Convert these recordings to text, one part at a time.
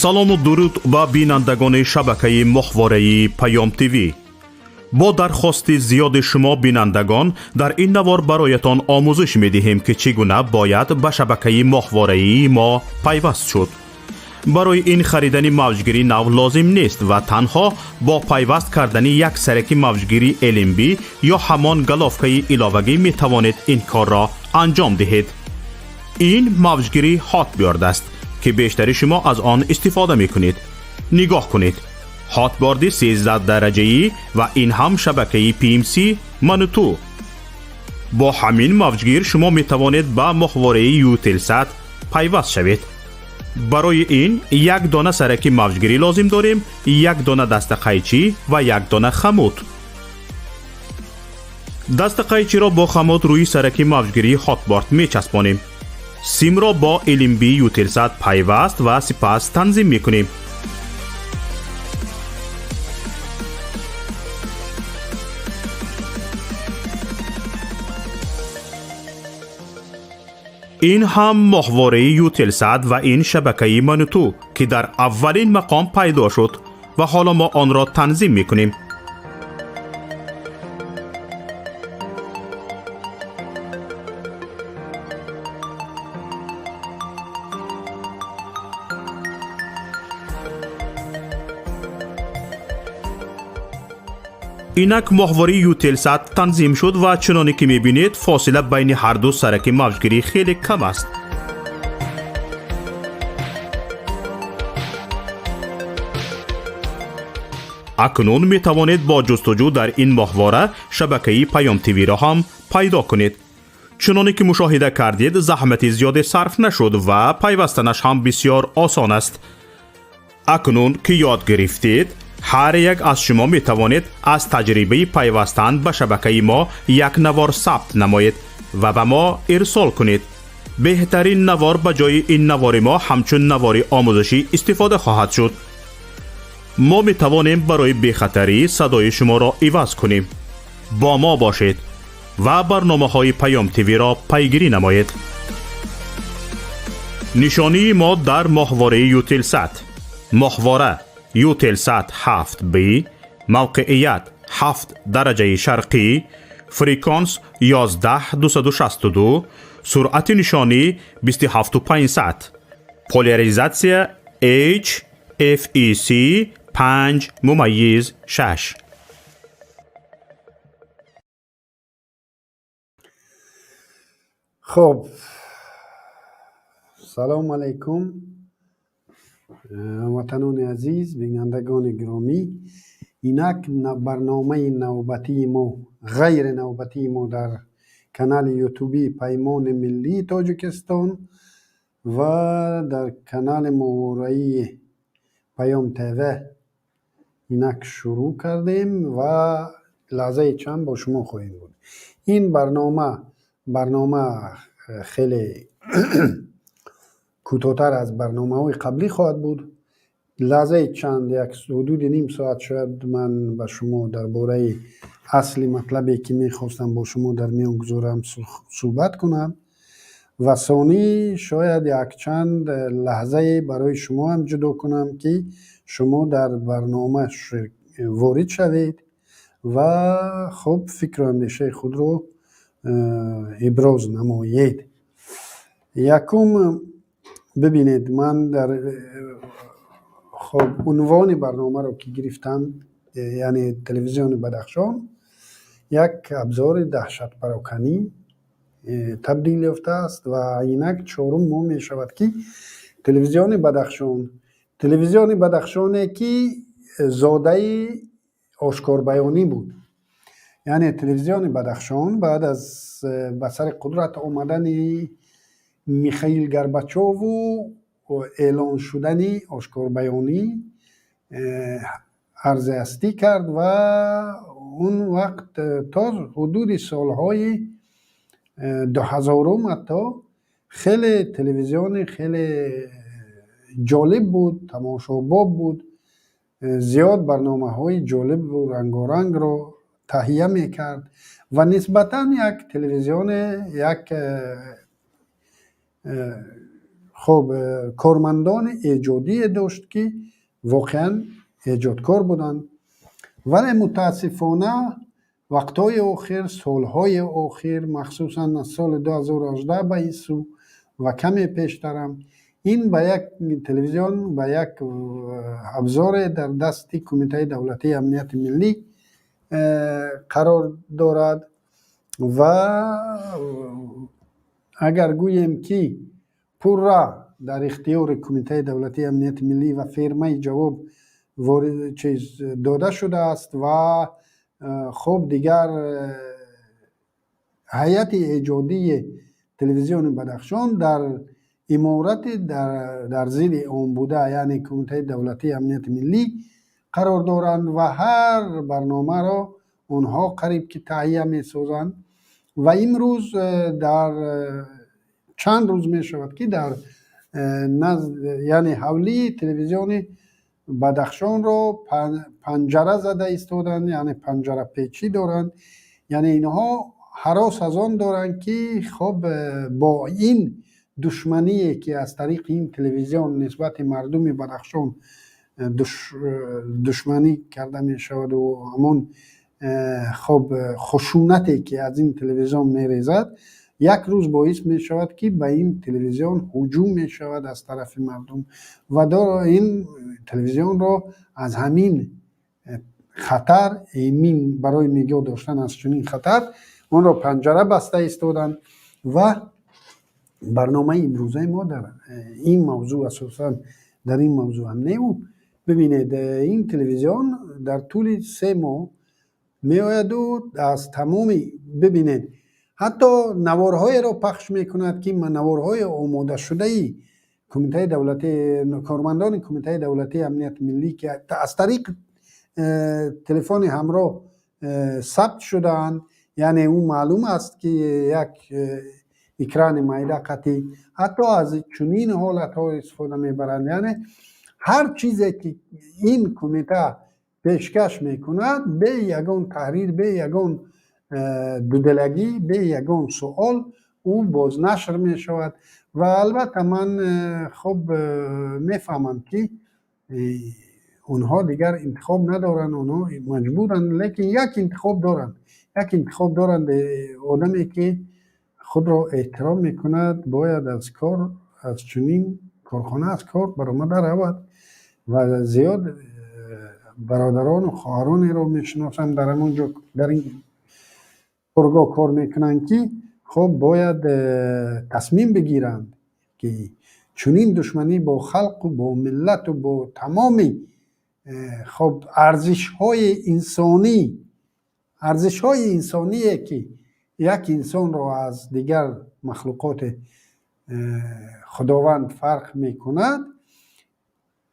Салому дуруд ба бинандагони шабакаи моҳвораи Паём ТВ. Бо дархости зиёди шумо бинандагон, дар ин навор бароятон омӯзиш медиҳем, ки чӣ гуна бояд ба шабакаи моҳвораии мо пайваст шуд. Барои ин харидани мавҷгири нав лозим нест ва танҳо бо пайваст кардани як сараки мавҷгири LNB ё ҳамон головкаи иловагӣ метавонед ин корро анҷом диҳед. Ин мавҷгири Hotbird аст, ки бештари шумо аз он истифода мекунед. Нигоҳ кунед, Hotbird 13 дараҷаӣ ва ин ҳам шабакаи PMC Мануту. Бо ҳамин мавҷгир шумо метавонед ба моҳвораи Eutelsat пайваст шавед. Барои ин як дона сараки мавҷгирӣ лозим дорем, як дона дастақайчӣ ва як дона хомут. Дастақайчиро бо хомут рӯи сараки мавҷгирии Hotbird мечаспонем, симро бо LNB Eutelsat пайваст ва сипас танзим мекунем. Ин ҳам моҳвораи Eutelsat ва ин шабакаи Мануту, ки дар аввалин мақом пайдо шуд, ва ҳоло мо онро танзим мекунем. Инак моҳвораи Eutelsat танзим шуд ва чуноне ки мебинед, фосила байни ҳарду сараки мавҷгирӣ хеле кам аст. Акнун метавонед бо ҷустуҷӯ дар ин моҳвора шабакаи Паём ТВ-ро ҳам пайдо кунед. Чуноне ки мушоҳида кардед, заҳмати зиёде сарф нашуд ва пайвастанаш ҳам бисёр осон аст. Акнун ки ёд гирифтед, ҳар як аз шумо метавонед аз таҷрибаи пайвастан ба шабакаи мо як навор сабт намоед ва ба мо ирсол кунед. Беҳтарин навор ба ҷои ин навори мо ҳамчун навори омӯзишӣ истифода хоҳад шуд. Мо метавонем барои бехатарӣ садои шуморо иваз кунем. Бо мо бошед ва барномаҳои Паём ТВ-ро пайгирӣ намоед. Нишонии мо дар моҳвораи Eutelsat: моҳвора Eutelsat 7B, мавқеият 7 дараҷаи шарқӣ, фреквенс 11 262, суръати нишонӣ 27 500, поляризатсия H FEC 5.6. Хуб, салому алайкум, ҳамватанони азиз, бинандагони гиромӣ. Инак барномаи навбатии мо, ғайринавбатии мо дар канали ютубии Паймони миллии Тоҷикистон ва дар канали моҳвораии Паём ТВ инак шурӯъ кардем ва лаҳзаи чанд бо шумо хоҳем буд. Ин барнома хеле кӯтоҳтар аз барномаҳои қаблӣ хоҳад буд. Лаҳзаи чанд, як ҳудуди ним соат шояд, ман ба шумо дар бораи асли матлабе, ки мехостам бо шумо дар миён гузорам, суҳбат кунам ва сонӣ шояд якчанд лаҳзае барои шумо ҳам ҷудо кунам, ки шумо дар барнома ворид шавед ва хуб фикру андешаи худро иброз намоед. Якум, бибинед, ман дар хуб унвони барномаро ки гирифтам, яъне телевизиони Бадахшон як абзори даҳшатпароканӣ табдил ёфтааст ва инак чорум моҳ мешавад, ки телевизиони Бадахшон, телевизиони Бадахшоне, ки зодаи ошкорбаёнӣ буд, яъне телевизиони Бадахшон баъд аз ба сари қудрат омадани Михаил Горбачову эълон шудани ошкорбаёнӣ арзи ҳастӣ кард ва он вақт то ҳудуди солҳои 2000-ум ҳатто хеле телевизиони хеле ҷолиб буд, тамошобоб буд, зиёд барномаҳои ҷолибу рангорангро таҳия мекард ва нисбатан як телевизионе як Хуб, кормандони эҷодие дошт, ки воқеан эҷодкор буданд, вале мутаассифона вақтҳои охир, солҳои охир, махсусан аз соли 2018 ба ин сӯ ва каме пештарам, ин ба як телевизион ба як абзоре дар дасти Кумитаи давлатии амнияти миллӣ қарор дорад. Ва агар гӯем, ки пурра дар ихтиёри Кумитаи давлатии амнияти миллӣ ва фирмаи ҷавоб чиз дода шудааст. Ва хуб, дигар ҳайати эҷодии телевизиони Бадахшон дар иморати дар зери он буда, яъне Кумитаи давлатии амнияти миллӣ, қарор доранд ва ҳар барномаро онҳо қариб ки таҳия месозанд. Ва имрӯз дар чанд рӯз мешавад, ки дар назд, яъне ҳавлии телевизиони Бадахшонро панҷара зада истоданд, яъне панҷарапечӣ доранд. Яъне инҳо ҳарос аз он доранд, ки хоб, бо ин душмание, ки аз тариқи ин телевизион нисбати мардуми Бадахшон душманӣ карда мешаваду ҳамон хоб хушунате, ки аз ин телевизион мерезад, як рӯз боис мешавад, ки ба ин телевизион ҳуҷум мешавад аз тарафи мардум ва ин телевизионро аз ҳамин хатар эмин, барои нигоҳ доштан аз чунин хатар онро панҷара баста истоданд. Ва барномаи имрӯзаи мо дар ин мавзӯъ, асосан дар ин мавзӯъ ҳам неву. Бибинед, ин телевизион дар тӯли 3 моҳ меояду аз тамоми, бибинед, ҳатто наворҳоеро пахш мекунад, ки наворҳои омодашудаи кумитаи давлатӣ, кормандони Кумитаи давлатии амнияти миллӣ, ки аз тариқи телефони ҳамроҳ сабт шудаанд. Яъне ӯ маълум аст, ки як экрани майда қатъӣ, ҳатто аз чунин ҳолатҳо истифода мебаранд. Яъне ҳар чизе, ки ин кумита пешкаш мекунад, бе ягон таҳрир, бе ягон дудалагӣ, бе ягон суол ӯ бознашр мешавад. Ва албатта ман хуб мефаҳмам, ки онҳо дигар интихоб надоранд, онҳо маҷбуранд, лекин як интихоб доранд, як интихоб доранд. Одаме, ки худро эҳтиром мекунад, бояд аз кор, аз чунин корхона аз кор баромада равад. Ва зиёд бародарону хоҳаронеро мешиносам, дар ҳамон ҷо, дар ин коргоҳ кор мекунанд, ки хуб, бояд тасмим бигиранд, ки чунин душманӣ бо халқу бо миллату бо тамоми хоб арзишҳои инсонӣ, арзишҳои инсоние, ки як инсонро аз дигар махлуқоти Худованд фарқ мекунад,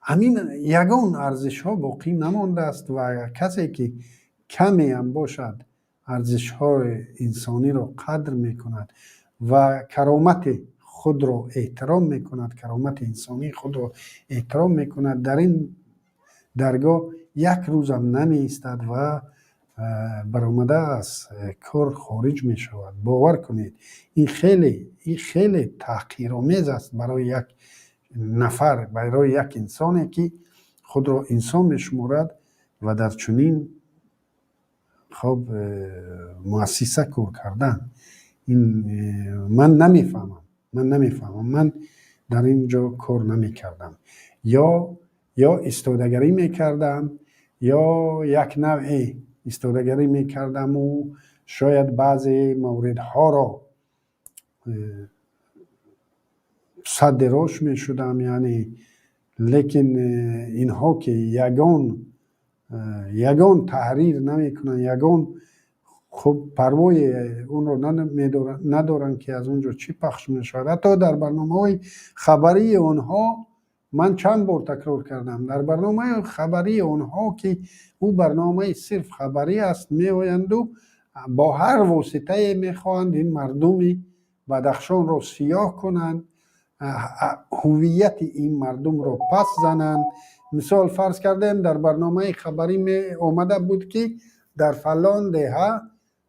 ҳамин ягон арзишҳо боқӣ намондааст. Ва касе, ки каме ҳам бошад, арзишҳои инсониро қадр мекунад ва каромати худро эҳтиром мекунад, каромати инсонии худро эҳтиром мекунад, дар ин даргоҳ як рӯзам намеистад ва баромада аз кор хориҷ мешавад. Бовар кунед, ин хеле таҳқиромез аст барои як нафар, барои як инсоне, ки худро инсон мешуморад ва дар чунин хоб муассиса кор кардан. Ин ман намефаҳмам, ман намефаҳмам. Ман дар ин ҷо кор намекардам ё истодагарӣ мекардам, ё як навъе истодагарӣ мекардаму шояд баъзе мавридҳоро садди рош мешудам, яъне. Лекин инҳо, ки ягон таҳрир намекунанд, ягон хуб парвои онро надоранд, ки аз он ҷо чӣ пахш мешавад. Ҳатто дар барномаҳои хабарии онҳо, ман чанд бор такрор кардам, дар барномаи хабарии онҳо, ки ӯ барномаи сирф хабарӣ аст, меоянду бо ҳар воситае мехоҳанд ин мардуми Бадахшонро сиёҳ кунанд, ҳуввияти ин мардумро пас зананд. Мисол, фарз кардем, дар барномаи хабарӣ омада буд, ки дар фалон деҳа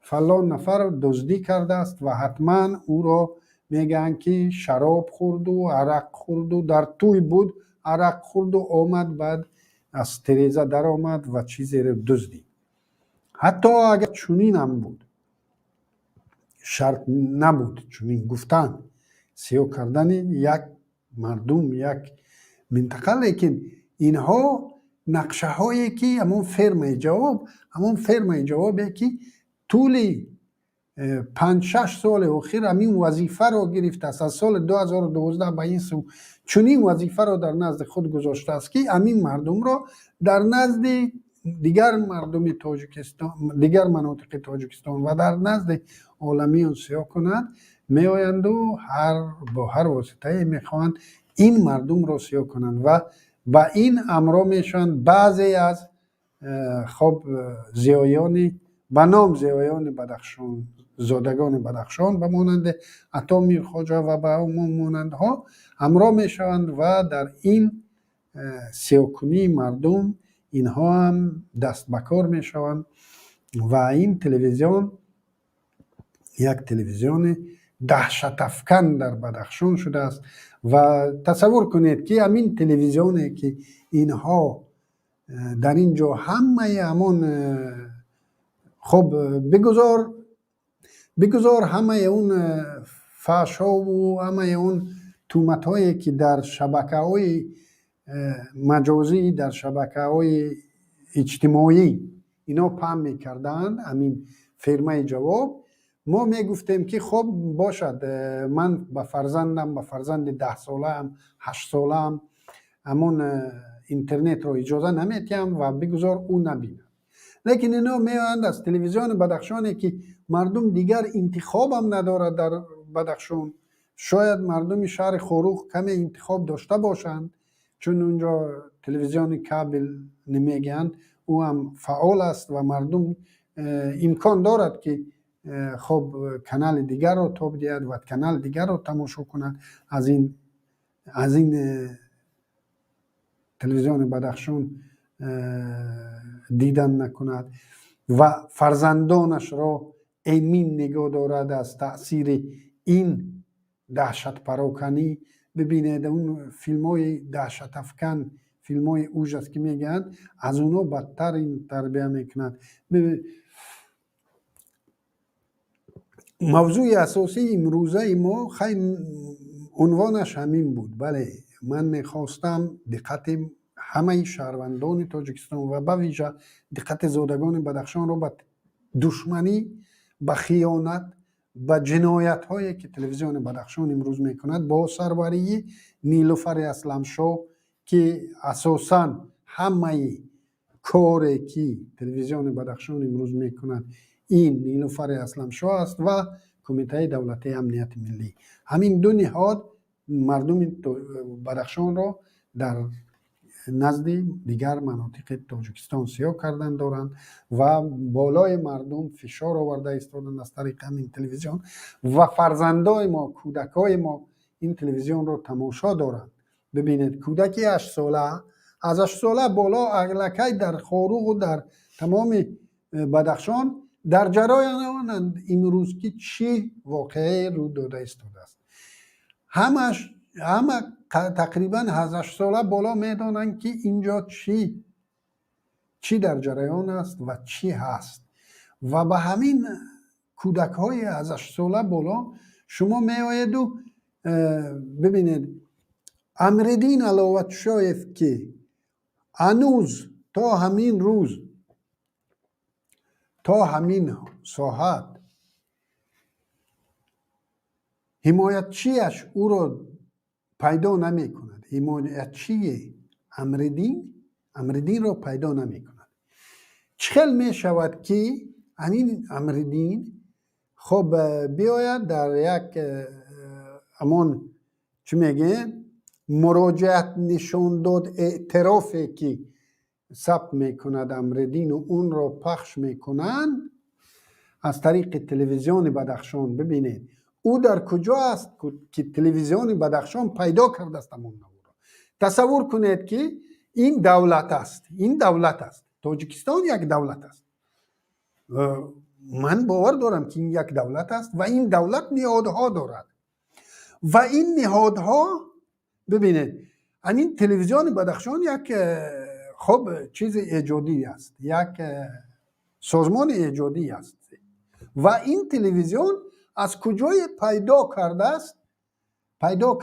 фалон нафар дуздӣ кардааст ва ҳатман ӯро Мегӯянд, ки шароб хӯрду арақ хӯрду дар тӯй буд, арақ хӯрду омад, баъд аз тиреза даромад ва чизеро дуздид. Ҳатто агар чунинам буд, шарт набуд чунин гуфтан, сиёҳ кардани як мардум, як минтақа. Лекин инҳо нақшаҳое, ки ҳамон фермаи ҷавоб, ҳамон фермаи ҷавобе, ки тӯли 5-6 соли охир ҳамин вазифаро гирифтааст, аз соли 2012 ба ин сӯ чунин вазифаро дар назди худ гузоштааст, ки ҳамин мардумро дар назди дигар мардуми Тоҷикистон, дигар манотиқи Тоҷикистон ва дар назди оламиён сиёҳ кунад. Меоянду ҳар бо ҳар воситае мехоҳанд ин мардумро сиёҳ кунанд ва ба ин ҳамроҳ мешаванд баъзе аз хоб зиёёни ба ном зиёёни Бадахшон, зодагони Бадахшон, ба монанди Ато Мирхоҷа ва ба монандҳо ҳамроҳ мешаванд ва дар ин сиёҳкунии мардум инҳо ҳам даст ба кор мешаванд. Ва ин телевизион як телевизиони даҳшатафкан дар Бадахшон шудааст. Ва тасаввур кунед, ки ҳамин телевизионе, ки инҳо дар ин ҷо ҳамаи ҳамон хоб, бигузор ҳамаи он фаҳшову ҳамаи он тӯҳматҳое, ки дар шабакаҳои маҷозӣ, дар шабакаҳои иҷтимоӣ ино паҳн мекарданд, ҳамин фирмаи ҷавоб, мо мегуфтем, ки хоб бошад, ман ба фарзандам, ба фарзанди 10-солаам, 8-солаам ҳамон интернетро иҷоза наметиҳам ва бигузор ӯ набинад. Лекин ино меоянд аз телевизиони Бадахшоне, ки мардум дигар интихобам надорад. Дар Бадахшон шояд мардуми шаҳри Хоруғ каме интихоб дошта бошанд, чун унҷо телевизиони кабел намегӯянд, ӯ ҳам фаъол аст ва мардум имкон дорад, ки хоб канали дигарро тоб диҳад ва канали дигарро тамошо кунад, аз ин телевизиони Бадахшон дидан накунад ва фарзандонашро эмин нигоҳ дорад аз таъсири ин даҳшатпароканӣ. Бибинед, он филмҳои даҳшатафкан, филмҳои ужас, ки мегӯянд, аз онҳо бадтар ин тарбия мекунад. Мавзӯи асосии имрӯзаи мо, хай, унвонаш ҳамин буд. Бале, ман мехостам диққати ҳамаи шаҳрвандони Тоҷикистон ва ба вижа диққати зодагони Бадахшонро ба душманӣ, ба хиёнат, ба ҷиноятҳое, ки телевизиони Бадахшон имрӯз мекунад бо сарварии Нилуфари Асламшоҳ, ки асосан ҳамаи коре, ки телевизиони Бадахшон имрӯз мекунад, ин Нилуфари Асламшоҳ аст ва Кумитаи давлатии амнияти миллӣ. Ҳамин ду ниҳод мардуми Бадахшонро дар назди дигар манотиқи Тоҷикистон сиёҳ кардан доранд ва болои мардум фишор оварда истоданд аз тариқи ҳамин телевизион. Ва фарзандои мо, кӯдакҳои мо ин телевизионро тамошо доранд. Бибинед, кӯдаки 8-сола, аз 8-сола боло аллакай дар Хоруғу дар тамоми Бадахшон дар ҷараёнанд имрӯз, ки чӣ воқеае рӯ дода истодааст. Ҳамаш, ҳама тақрибан аз 8-сола боло медонанд, ки инҷо чӣ дар ҷараён аст ва чӣ ҳаст. Ва ба ҳамин кӯдакҳои аз 8-сола боло шумо меоеду бибинед, Амриддин Аловатшоев, ки ҳанӯз то ҳамин рӯз, то ҳамин соат ҳимоятчиаш ӯро пайдо намекунад, ҳимоятчии Амриддин Амриддинро пайдо намекунад. Чӣ хел мешавад, ки ҳамин Амриддин хоб биёяд дар як ҳамон, чӣ мегӯем, муроҷиат нишон дод, эътирофе, ки сабт мекунад Амриддину онро пахш мекунанд аз тариқи телевизиони Бадахшон? Бибинед, ӯ дар куҷо аст, ки телевизиони Бадахшон пайдо кардааст ҳамон наворо? Тасаввур кунед, ки ин давлат аст, ин давлат аст, Тоҷикистон як давлат аст. Ман бовар дорам, ки ин як давлат аст ва ин давлат ниҳодҳо дорад. Ва ин ниҳодҳо, бибинед, ҳамин Телевизиони Бадахшон як хуб чизи эҷодӣ аст, як созмони эҷодӣ аст. Ва ин телевизион аз куҷое пайдо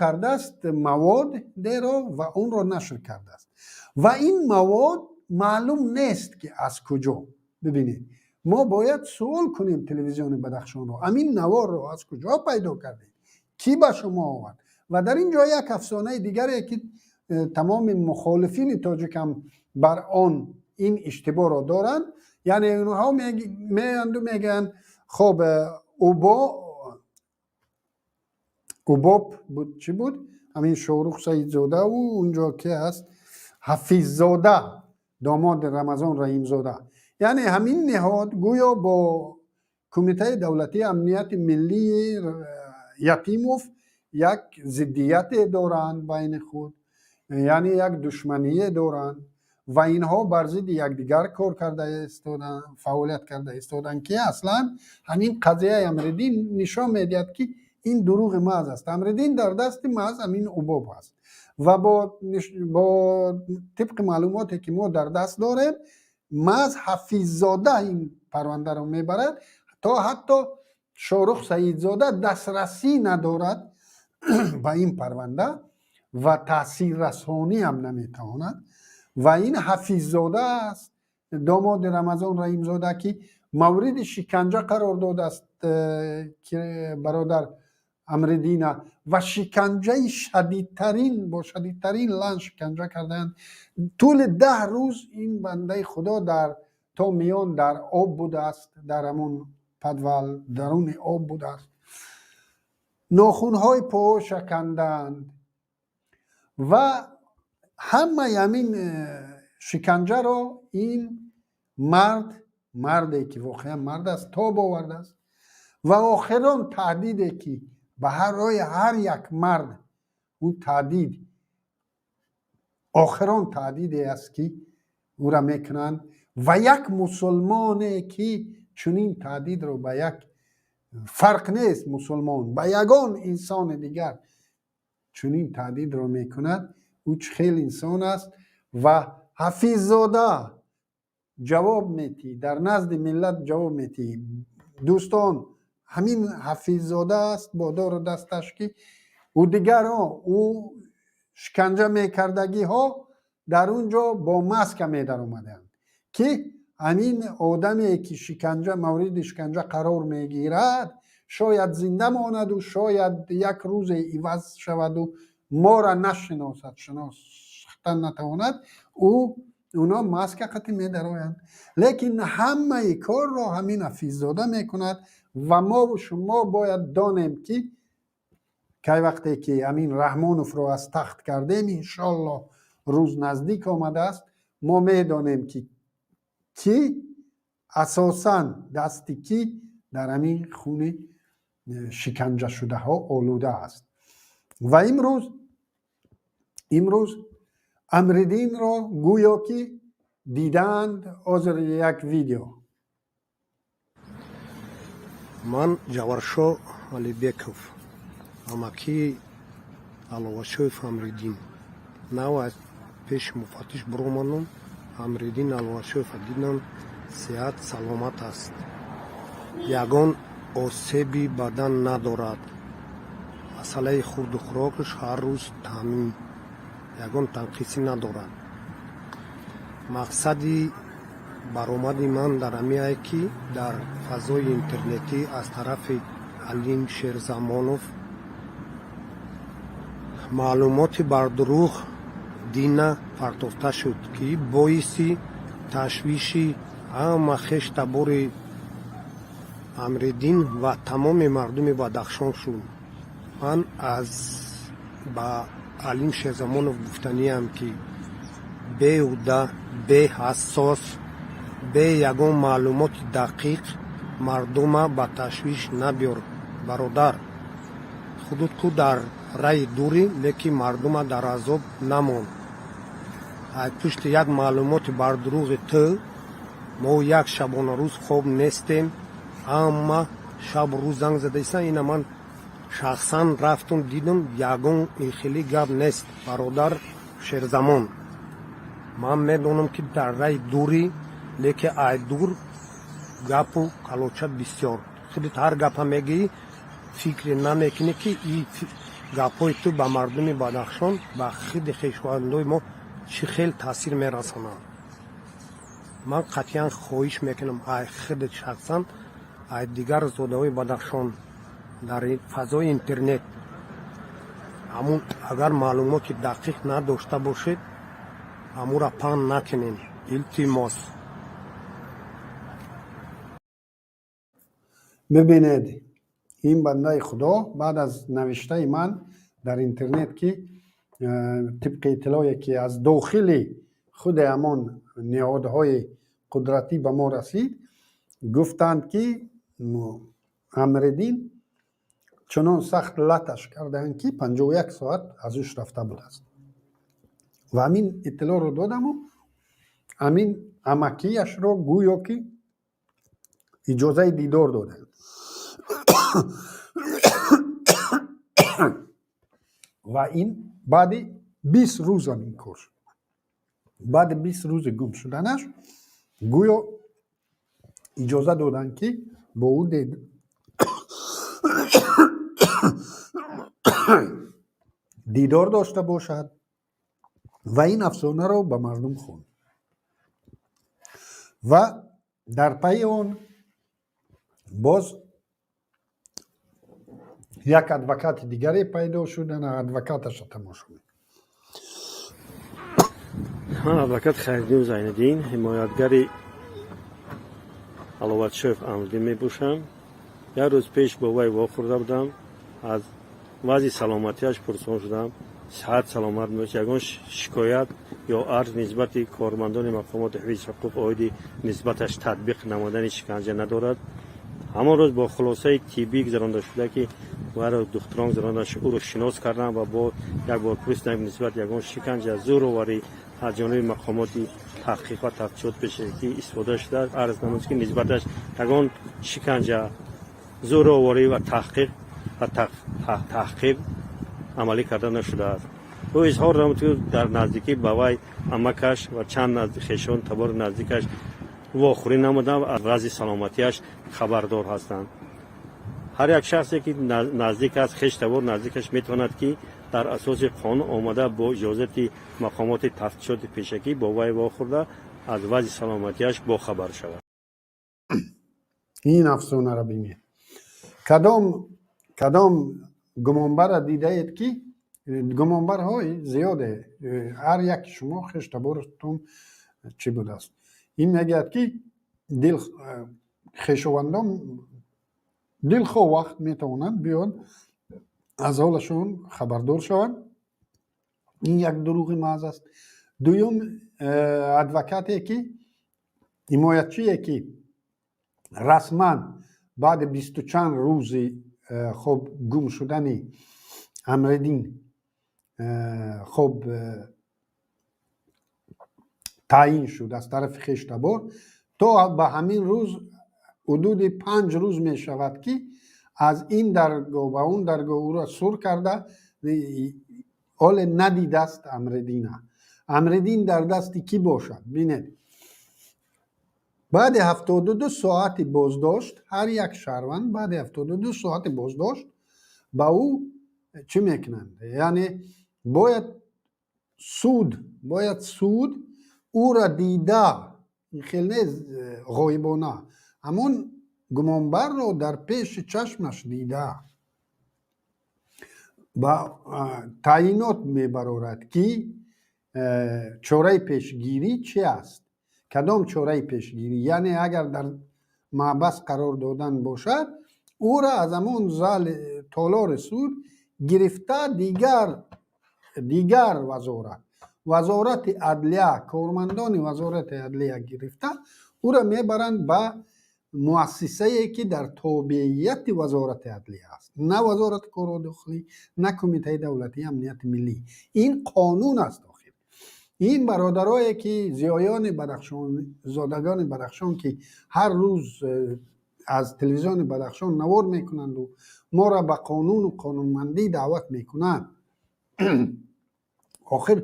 кардааст маводеро ва онро нашр кардааст? Ва ин мавод маълум нест, ки аз куҷо. Бибинед, мо бояд суол кунем Телевизиони Бадахшонро: ҳамин наворро аз куҷо пайдо кардед, кӣ ба шумо овард? Ва дар ин ҷо як афсонаи дигаре, ки тамоми мухолифини тоҷикам бар он ин иштибоҳро доранд, яъне онҳо меоянду мегӯянд: хоб, УБОП буд, чӣ буд, ҳамин Шоҳрух Саидзодаву унҷо ки ҳаст, Ҳафиззода, домоди Рамазон Раҳимзода, яъне ҳамин ниҳод гӯё бо Кумитаи давлатии амнияти миллии Ятимов як зиддияте доранд байни худ, яъне як душмание доранд ва инҳо бар зидди якдигар кор карда истоданд, фаъолият карда истоданд, ки аслан ҳамин қазияи Амриддин нишон медиҳад, ки ин дурӯғи маҳз аст. Амриддин дар дасти маҳз ҳамин УБОП аст ва бо тибқи маълумоте, ки мо дар даст дорем, маҳз Ҳафиззода ин парвандаро мебарад, то ҳатто Шоҳрух Саидзода дастрасӣ надорад ба ин парванда ва таъсиррасонӣ ҳам наметавонад. Ва ин Ҳафиззода аст, домоди Рамазон Раҳимзода, ки мавриди шиканҷа қарор додааст бародар Амриддина ва шиканҷаи шадидтарин, бо шадидтарин лан шиканҷа кардаанд. Тӯли 10 рӯз ин бандаи худо дар то миён дар об будааст, дар ҳамон подвал даруни об будааст, нохунҳои поҳоша кандаанд ва ҳамаи ҳамин шиканҷаро ин мард, марде ки воқеан мард аст, тоб овардааст. Ва охирон таҳдиде, ки ба ҳар роҳи ҳар як мард ӯ таҳдид, охирон таҳдиде аст, ки ӯра мекунанд, ва як мусулмоне, ки чунин таҳдидро ба як, фарқ нест мусулмон, ба ягон инсони дигар чунин таҳдидро мекунад, ӯ чӣ хел инсон аст? Ва Ҳафиззода, ҷавоб метиҳӣ, дар назди миллат ҷавоб метиҳӣ. Дӯстон, ҳамин Ҳафиззода аст бо дору дасташ, ки ӯ дигарро ӯ шиканҷа мекардагиҳо дар он ҷо бо маска медаромаданд, ки ҳамин одаме, ки шиканҷа мавриди шиканҷа қарор мегирад, шояд зинда монаду шояд як рӯзе иваз шаваду моро нашиносад, шинохтан натавонад. Ӯ оно маска қатӣ медароянд, лекин ҳамаи корро ҳамин Ҳафиззода мекунад. Ва мову шумо бояд донем, ки кай вақте ки ҳамин Раҳмоновро аз тахт кардем, иншоллоҳ, рӯз наздик омадааст, мо медонем, ки кӣ асосан, дасти кӣ дар ҳамин хуни шиканҷашудаҳо олуда аст. Ва имрӯз Амриддинро гӯё ки дидаанд. Ҳозир як видео. Ман Ҷаваршо Алибеков, амакии Аловашоев Амриддин, нав аз пеши муфаттиш биромадам. Амриддин Аловашоева дидам, сеҳат саломат аст, ягон осеби бадан надорад. Масъалаи хурду хӯрокаш ҳар рӯз таъмин, ягон танқисӣ надорад. Мақсади баромади ман дар ҳамиае, ки дар фазои интернетӣ аз тарафи Алим Шерзамонов маълумоти бардурӯғ дина партофта шуд, ки боиси ташвиши ҳама хештабори Амриддин ва тамоми мардуми Бадахшон шуд. Ман аз ба Алим Шерзамонов гуфтаниам, ки беҳуда, беасос, бе ягон маълумоти дақиқ мардума ба ташвиш набиёр, бародар. Худут ку дар раи дурӣ, лекин мардума дар азоб намон. Аз пушти як маълумоти бардурӯғи ту мо як шабонарӯз хоб нестем, ҳама шабу рӯз занг задаистан. Ина ман Шахсан рафтум, дидум, ягон хеле гап нест. Бародар Шерзамон, ман медонам, ки дар раи дурӣ, лекин ай дур гапу калоча бисёр. Худит ҳар гапа мегӯӣ, фикре намекунӣ, ки и гапҳои ту ба мардуми Бадахшон, ба хиди хешовандои мо чӣ хел таъсир мерасонанд. Ман қатъиян хоҳиш мекунам, ай худит шахсан, ай дигар зодаҳои Бадахшон, дар фазои интернет ҳамун агар маълумоти дақиқ надошта бошед, ҳамура паҳн накунем, илтимос. Бибинед, ин бандаи худо баъд аз навиштаи ман дар интернет, ки тибқи иттилоъе, ки аз дохили худи ҳамон ниҳодҳои қудратӣ ба мо расид, гуфтанд, ки Амриддин чунон сахт латаш кардаанд, ки 51 соат аз ҳуш рафта будааст. Ва ҳамин иттилоъро додаму ҳамин амакияшро гӯё ки иҷозаи дидор доданд. Ва ин баъди 20 рӯз ҳамин кор шуд. Баъди 20 рӯзи гум шуданаш гӯё иҷоза доданд, ки бо ӯ дидор дошта бошад. Ва ин афсонаро ба мардум хонд. Ва дар пайи он боз як адвокати дигаре пайдо шуд. Ана адвокаташа тамошо мекунем. Ман адвокат Хайриддин Зайниддин, ҳимоятгари Аловатшоев Амриддин мебошам. Як рӯз пеш бо вай вохӯрда будам, аз вазъи саломатиаш пурсон шудам. Сиҳат саломат мебошад, ягон шикоят ё арз нисбати кормандони мақомоти ҳифзи ҳуқуқ оиди нисбаташ татбиқ намудани шиканҷа надорад. Ҳамон рӯз бо хулосаи тиббӣ гузаронда шуда, ки вайро духтурон гузаронда, ӯро шинос кардам ва бо як бор пурсидам, нисбат ягон шиканҷа, зӯроварӣ аз ҷониби мақомоти таҳқиқ ва тафтишот пешакӣ истифода шуда, арз намуд, ки нисбаташ ягон шиканҷа, зӯроварӣ ва таҳқиқ ва таҳқир амалӣ карда нашудааст. Ӯ изҳор намуд, ки дар наздикӣ ба вай амакаш ва чанд хешон табори наздикаш вохӯрӣ намуданд ва аз вазъи саломатиаш хабардор ҳастанд. Ҳар як шахсе, ки наздик аст, хеш табор наздикаш, метавонад, ки дар асоси қонун омада, бо иҷозати мақомоти тафтишоти пешакӣ бо вай вохӯрда, аз вазъи саломатиаш бохабар шавад. Ин афсонаро бинед. Кадом гумонбарра дидаед, ки гумонбарҳои зиёде, ҳар яки шумо хештаборутон чӣ будааст? Ин мегӯяд, ки дил хешовандон дилхоҳ вақт метавонанд биёнд, аз ҳолашон хабардор шаванд. Ин як дурӯғи маҳз аст. Дуюм, адвокате, ки ҳимоятчие, ки расман баъди бисту чанд рӯзи хоб гум шудани Амриддин хоб таъин шуд аз тарафи хештабор, то ба ҳамин рӯз ҳудуди 5 рӯз мешавад, ки аз ин даргоҳ ба он даргоҳ ӯро сур карда, ҳоле надидааст Амриддина. Амриддин дар дасти кӣ бошад? Бинед, баъди 72 соати боздошт ҳар як шаҳрванд, баъди 72 соати боздошт ба ӯ чӣ мекунанд? Яъне бояд суд ӯра дида, хел не ғоибона, ҳамон гумонбарро дар пеши чашмаш дида, ба таъйинот мебарорад, ки чораи пешгирӣ чи аст, кадом чораи пешгирӣ. Яъне агар дар маҳбас қарор додан бошад, ӯра аз ҳамон зали толори суд гирифта, дигар вазорати адлия, кормандони вазорати адлия гирифта, ӯра мебаранд ба муассисае, ки дар тобеияти вазорати адлия аст, на вазорати корҳои дохилӣ, на Кумитаи давлатии амнияти миллӣ. Ин қонун аст. Охир ин бародарое, ки зиёёни Бадахшон, зодагони Бадахшон, ки ҳар рӯз аз телевизиони Бадахшон навор мекунанду моро ба қонуну қонунмандӣ даъват мекунад. Охир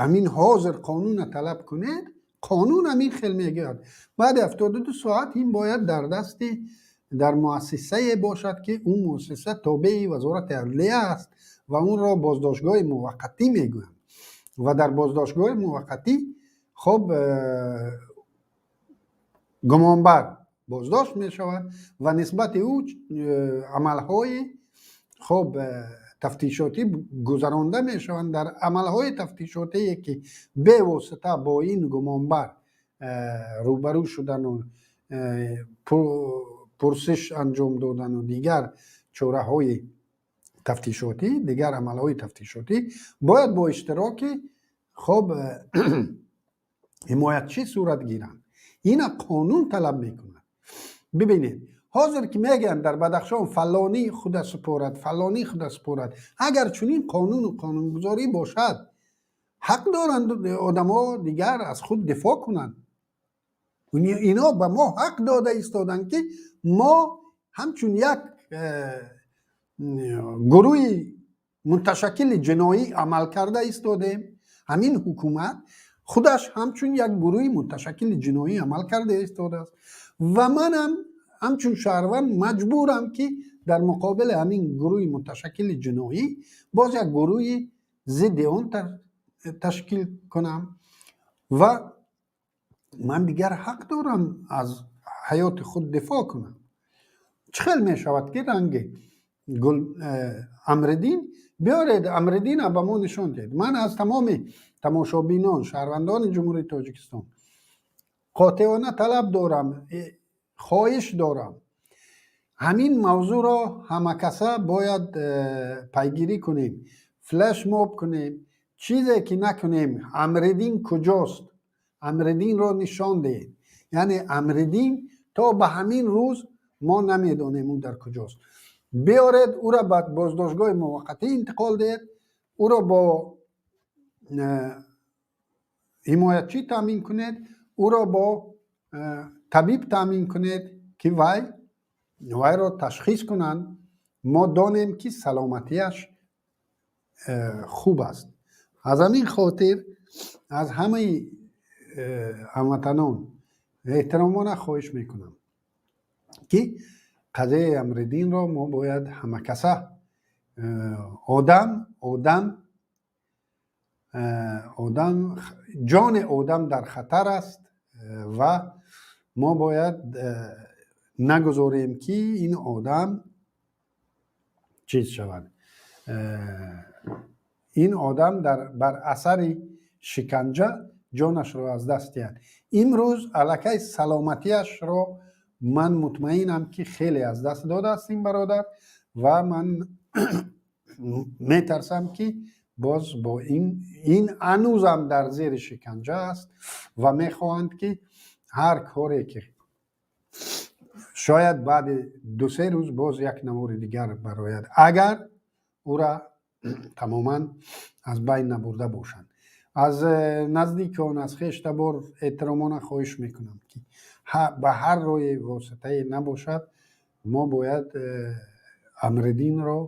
ҳамин ҳозир қонуна талаб кунед, қонун ҳамин хел мегӯяд: баъди 72 соат ин бояд дар дасти дар муассисае бошад, ки он муассиса тобеи Вазорати адлия аст ва онро боздоштгоҳи муваққатӣ мегӯянд. Ва дар боздоштгоҳи муваққатӣ, хоб, гумонбар боздошт мешавад ва нисбати ӯ амалҳои, хоб, тафтишотӣ гузаронда мешаванд. Дар амалҳои тафтишотие, ки бевосита бо ин гумонбар рӯбарӯ шудану пурсиш анҷом додану дигар чораҳои тафтишотӣ, дигар амалҳои тафтишотӣ бояд бо иштироки, хоб, ҳимоятчӣ сурат гиранд. Ина қонун талаб мекунад. Бибинед, ҳозир ки мегӯянд, дар Бадахшон фалонӣ худа супорад, фалонӣ худа супорад. Агар чунин қонуну қонунгузорӣ бошад, ҳақ доранд одамо дигар аз худ дифоъ кунанд. Ино ба мо ҳақ дода истоданд, ки мо ҳамчун як гурӯҳи муташаккили ҷиноӣ амал карда истодем. Ҳамин ҳукумат худаш ҳамчун як гурӯҳи муташаккили ҷиноӣ амал карда истодааст ва манам ҳамчун шаҳрванд маҷбурам, ки дар муқобили ҳамин гурӯҳи муташаккили ҷиноӣ боз як гурӯҳи зидди он ташкил кунам ва ман дигар ҳақ дорам аз ҳаёти худ дифоъ кунам. Чӣ хел мешавад, ки ранги гул Амриддин биёред, Амриддина ба мо нишон диҳед? Ман аз тамоми тамошобинон, шаҳрвандони Ҷумҳурии Тоҷикистон қотеона талаб дорам, хоҳиш дорам: ҳамин мавзӯъро ҳамакаса бояд пайгирӣ кунем, флешмоб кунем, чизе ки накунем. Амриддин куҷост? Амриддинро нишон диҳед. Яъне Амриддин то ба ҳамин рӯз мо намедонем, ӯ дар куҷост. Биёред, ӯро ба боздоштгоҳи муваққатӣ интиқол диҳед, ӯро бо ҳимоятчӣ таъмин кунед, ӯро бо табиб таъмин кунед, ки вай вайро ташхис кунанд. Мо донем, ки саломатиаш хуб аст. Аз ҳамин хотир аз ҳамаи ҳамватанон эҳтиромона хоҳиш мекунам, ки қазияи Амриддинро мо бояд ҳамакаса одам, ҷони одам дар хатар аст ва мо бояд нагузорем, ки ин одам чиз шавад. Ин одам бар асари шиканҷа ҷонашро аз даст диҳад. Имрӯз аллакай саломатиашро ман мутмаинам, ки хеле аз даст додааст ин бародар ва ман метарсам, ки боз бо ин ҳанӯзам дар зери шиканҷа аст ва мехоҳанд, ки ҳар коре ки шояд баъди 2-се рӯз боз як навори дигар барояд, агар ӯра тамоман аз байн набурда бошанд. Аз наздикон, аз хештабор эҳтиромона хоҳиш мекунам, ки ба ҳар роҳи воситае набошад, мо бояд Амриддинро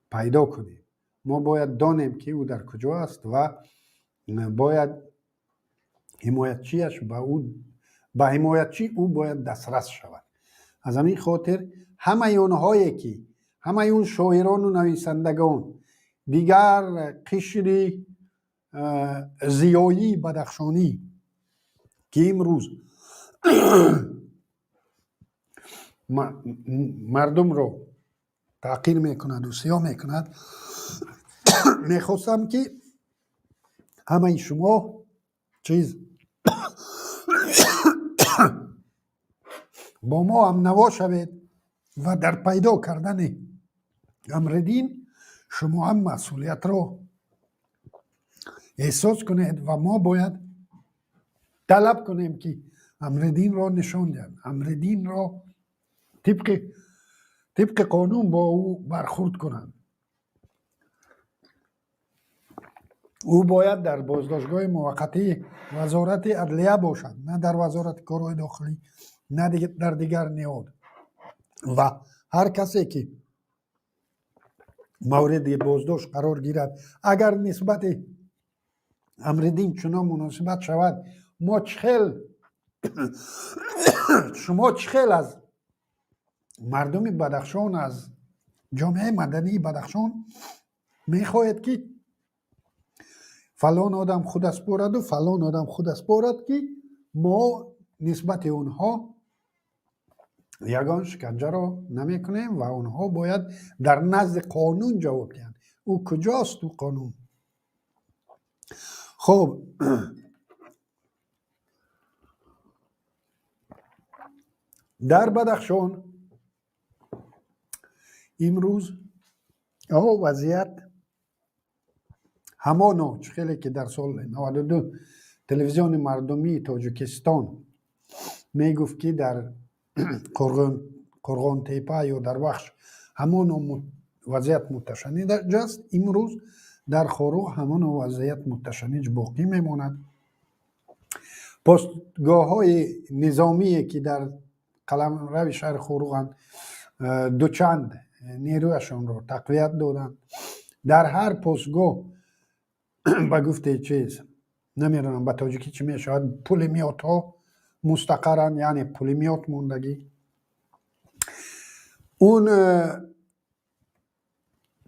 пайдо кунем. Мо бояд донем, ки ӯ дар куҷо аст ва бояд ҳимоятчиаш ба ӯ, ба ҳимоятчӣ ӯ бояд дастрас шавад. Аз ҳамин хотир ҳамаи онҳое, ки ҳамаи он шоирону нависандагон, дигар қишри зиёии бадахшонӣ, ки имрӯз мардумро таҳқир мекунаду сиёҳ мекунад, мехостам, ки ҳамаи шумо чиз бо мо ҳамнаво шавед ва дар пайдо кардани Амриддин шумо ҳам масъулиятро эҳсос кунед ва мо бояд талаб кунем, ки Амриддинро нишон диҳанд, Амриддинро тибқи қонун бо ӯ бархурд кунанд. Ӯ бояд дар боздоштгоҳи муваққатии Вазорати адлия бошад, на дар Вазорати корҳои дохилӣ, на дар дигар ниҳод. Ва ҳар касе, ки Мавриди боздошт қарор гирад, агар нисбати Амриддин чунон муносибат шавад, мо чӣ хел, шумо чӣ хел аз мардуми Бадахшон, аз ҷомеаи мадании Бадахшон мехоҳед, ки фалон одам худа спораду фалон одам худа спорад, ки мо нисбати онҳо ягон шиканҷаро намекунем ва онҳо бояд дар назди қонун ҷавоб диҳанд? Ӯ куҷост, ӯ қонун? Хуб, дар Бадахшон имрӯз вазъият ҳамоно чӣ хеле ки дар соли 92 телевизиони мардумии Тоҷикистон мегуфт, ки дар Қурғонтепа ё дар Вахш ҳамоно вазъият муташанниҷ аст, имрӯз дар Хоруғ ҳамоно вазъият муташанниҷ боқӣ мемонад. Постгоҳҳои низомие, ки дар қаламрави шаҳри Хоруғанд, дучанд нерӯяшонро тақвият доданд. Дар ҳар постгоҳ, ба гуфтаи чиз, намедонам ба тоҷикӣ чӣ мешавад, пулемётҳо мустақаранд, яъне пулемёт мондагӣ. Он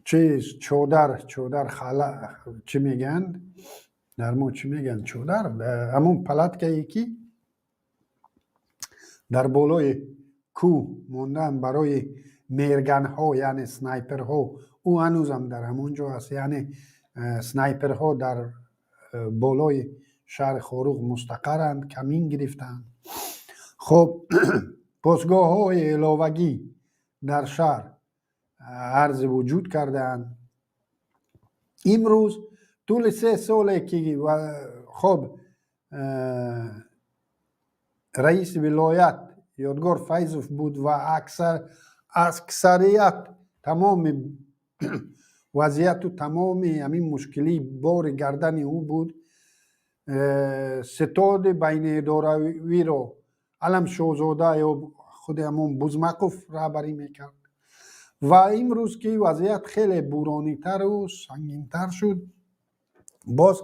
чиз, чодар, хала чӣ мегӯянд, дар мо чӣ мегӯянд, чодар, ҳамон палаткае, ки дар болои кӯҳ мондаанд барои мерганҳо, яъне снайперҳо, ӯ ҳанӯзам дар ҳамон ҷо аст. Яъне снайперҳо дар болои шаҳри Хоруғ мустақаранд, камин гирифтаанд. Хуб, постгоҳҳои иловагӣ дар шаҳр арзи вуҷуд кардаанд. Имрӯз тӯли 3 соле, ки хоб раиси вилоят Ёдгор Файзов буд ва аксарият тамоми вазъияту тамоми ҳамин мушкилӣ бори гардани ӯ буд, ситоди байниидоравиро Аламшозода ё худи ҳамон Бузмақов раҳбарӣ мекард. Ва имрӯз, ки вазъият хеле буҳронитару сангинтар шуд, боз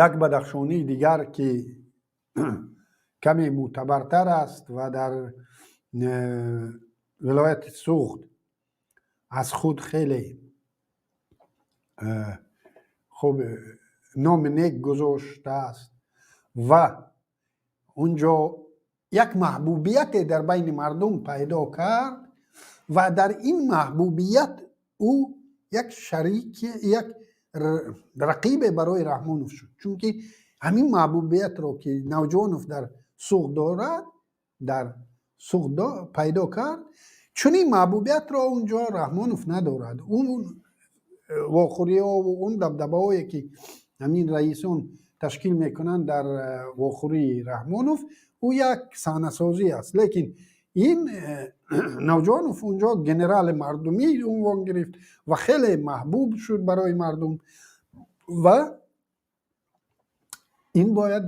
як бадахшонии дигар, ки каме мӯътабартар аст ва дар вилояти Суғд аз худ хеле хуб номи нек гузоштааст ва унҷо як маҳбубияте дар байни мардум пайдо кард ва дар ин маҳбубият ӯ як шарики, як рақибе барои Раҳмонов шуд, чунки ҳамин маҳбубиятро, ки Навҷавонов дар Суғд дорад, дар Суғд пайдо кард, чунин маҳбубиятро унҷо Раҳмонов надорад. Он вохӯриҳову он дабдабаҳое, ки ҳамин раисон ташкил мекунанд дар вохӯрии Раҳмонов, ӯ як саҳнасозӣ аст, лекин ин Навҷавонов унҷо генерали мардумӣ унвон гирифт ва хеле маҳбуб шуд барои мардум ва ин бояд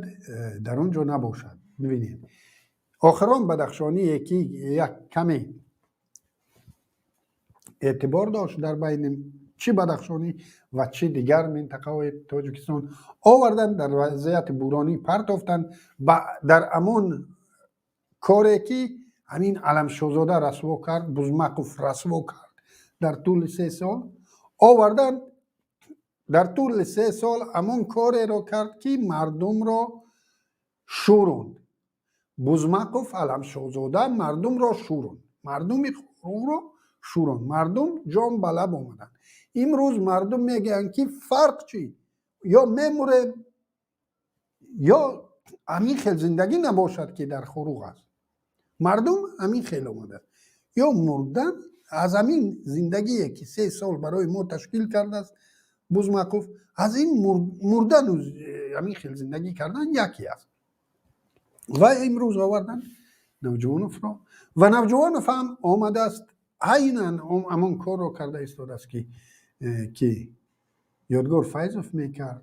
дар он ҷо набошад. Бибинед, охирон бадахшоние, ки як каме эътибор дошт дар байни чӣ бадахшонӣ ва чӣ дигар минтақаҳои Тоҷикистон, оварданд, дар вазъияти буҳронӣ партофтанд дар ҳамон коре, ки ҳамин Аламшозода расво кард, Бузмақов расво кард дар тӯли 3 сол. Оварданд, дар тӯли 3 сол ҳамон кореро кард, ки мардумро шӯронд. Бузмақов, Аламшозода мардумро шӯронд, мардуми Хоруғро шӯронд. Мардум ҷон ба лаб омаданд. Имрӯз мардум мегӯянд, ки фарқ чӣ, ё мемурем, ё ҳамин хел зиндагӣ набошад, ки дар Хоруғ аст. Мардум ҳамин хел омадааст: ё мурдан аз ҳамин зиндагие, ки 3 сол барои мо ташкил кардааст Бузмақов, аз ин мурдану ҳамин хел зиндагӣ кардан яке аст. Ва имрӯз оварданд Навҷавоновро ва Навҷавонов ҳам омадааст, айнан ҳамон корро карда истодааст, ки Ёдгор Файзов мекард.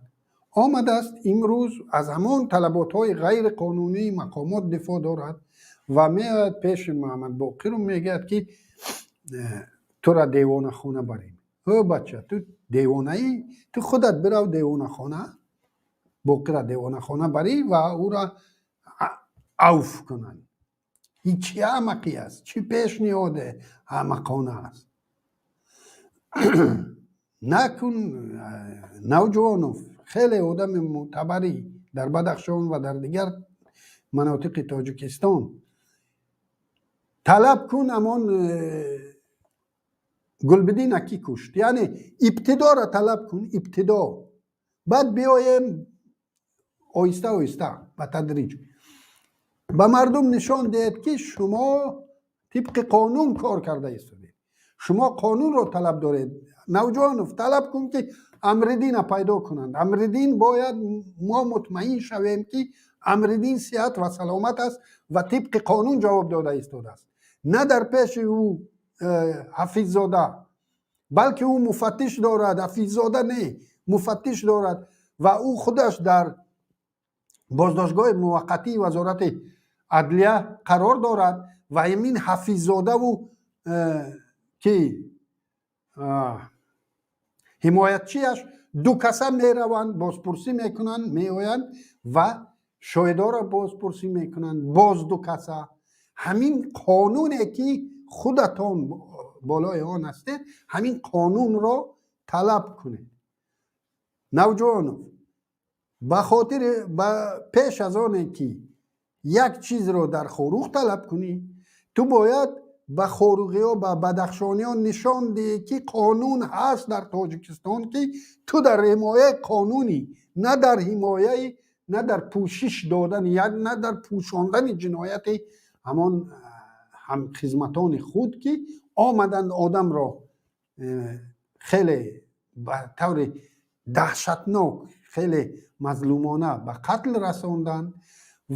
Омадааст, имрӯз аз ҳамон талаботҳои ғайриқонунии мақомот дифоъ дорад ва меояд пеши Муҳаммадбоқиру мегӯяд, ки Тура девонахона барем. Ӯ бача, ту девонаӣ? Ту худат бирав девонахона, Боқира девонахона барӣ ва ӯра авф кунанд. Ин чӣ аҳмақӣ аст? Чӣ пешниҳоде аҳмақона аст? Накун. Навҷувонов хеле одами мӯътабарӣ дар Бадахшон ва дар дигар манотиқи Тоҷикистон. Талаб кун ҳамон Гулбидина кӣ кушт, яъне ибтидоро талаб кун, ибтидо. Баъд биёем оҳиста оҳиста, ба тадриҷ ба мардум нишон диҳед, ки шумо тибқи қонун кор карда истодед, шумо қонунро талаб доред. Навҷонов, талаб кун, ки Амриддина пайдо кунанд. Амриддин бояд, мо мутмаин шавем, ки Амриддин сиҳат ва саломат аст ва тибқи қонун ҷавоб дода истодааст, на дар пеши ӯ Ҳафиззода, балки ӯ муфаттиш дорад. Ҳафиззода не, муфаттиш дорад ва ӯ худаш дар боздоштгоҳи муваққатии Вазорати адлия қарор дорад. Ва ҳамин Ҳафиззодаву ки ҳимоятчиаш, ду каса мераванд, бозпурсӣ мекунанд, меоянд ва шоҳидоро бозпурсӣ мекунанд. Боз ду каса. Ҳамин қонуне, ки худатон болои он ҳастед, ҳамин қонунро талаб кунед. Навҷувонов, ба хотири пеш аз оне ки як чизро дар Хоруғ талаб кунӣ, ту бояд ба хоруғиҳо, ба бадахшониҳо нишон диҳӣ, ки қонун ҳаст дар Тоҷикистон, ки ту дар ҳимояи қонунӣ, на дар ҳимояи, на дар пӯшиш додани як, на дар пӯшондани ҷинояти ҳамон ҳамхизматони худ, ки омаданд, одамро хеле ба таври даҳшатнок, хеле мазлумона ба қатл расонданд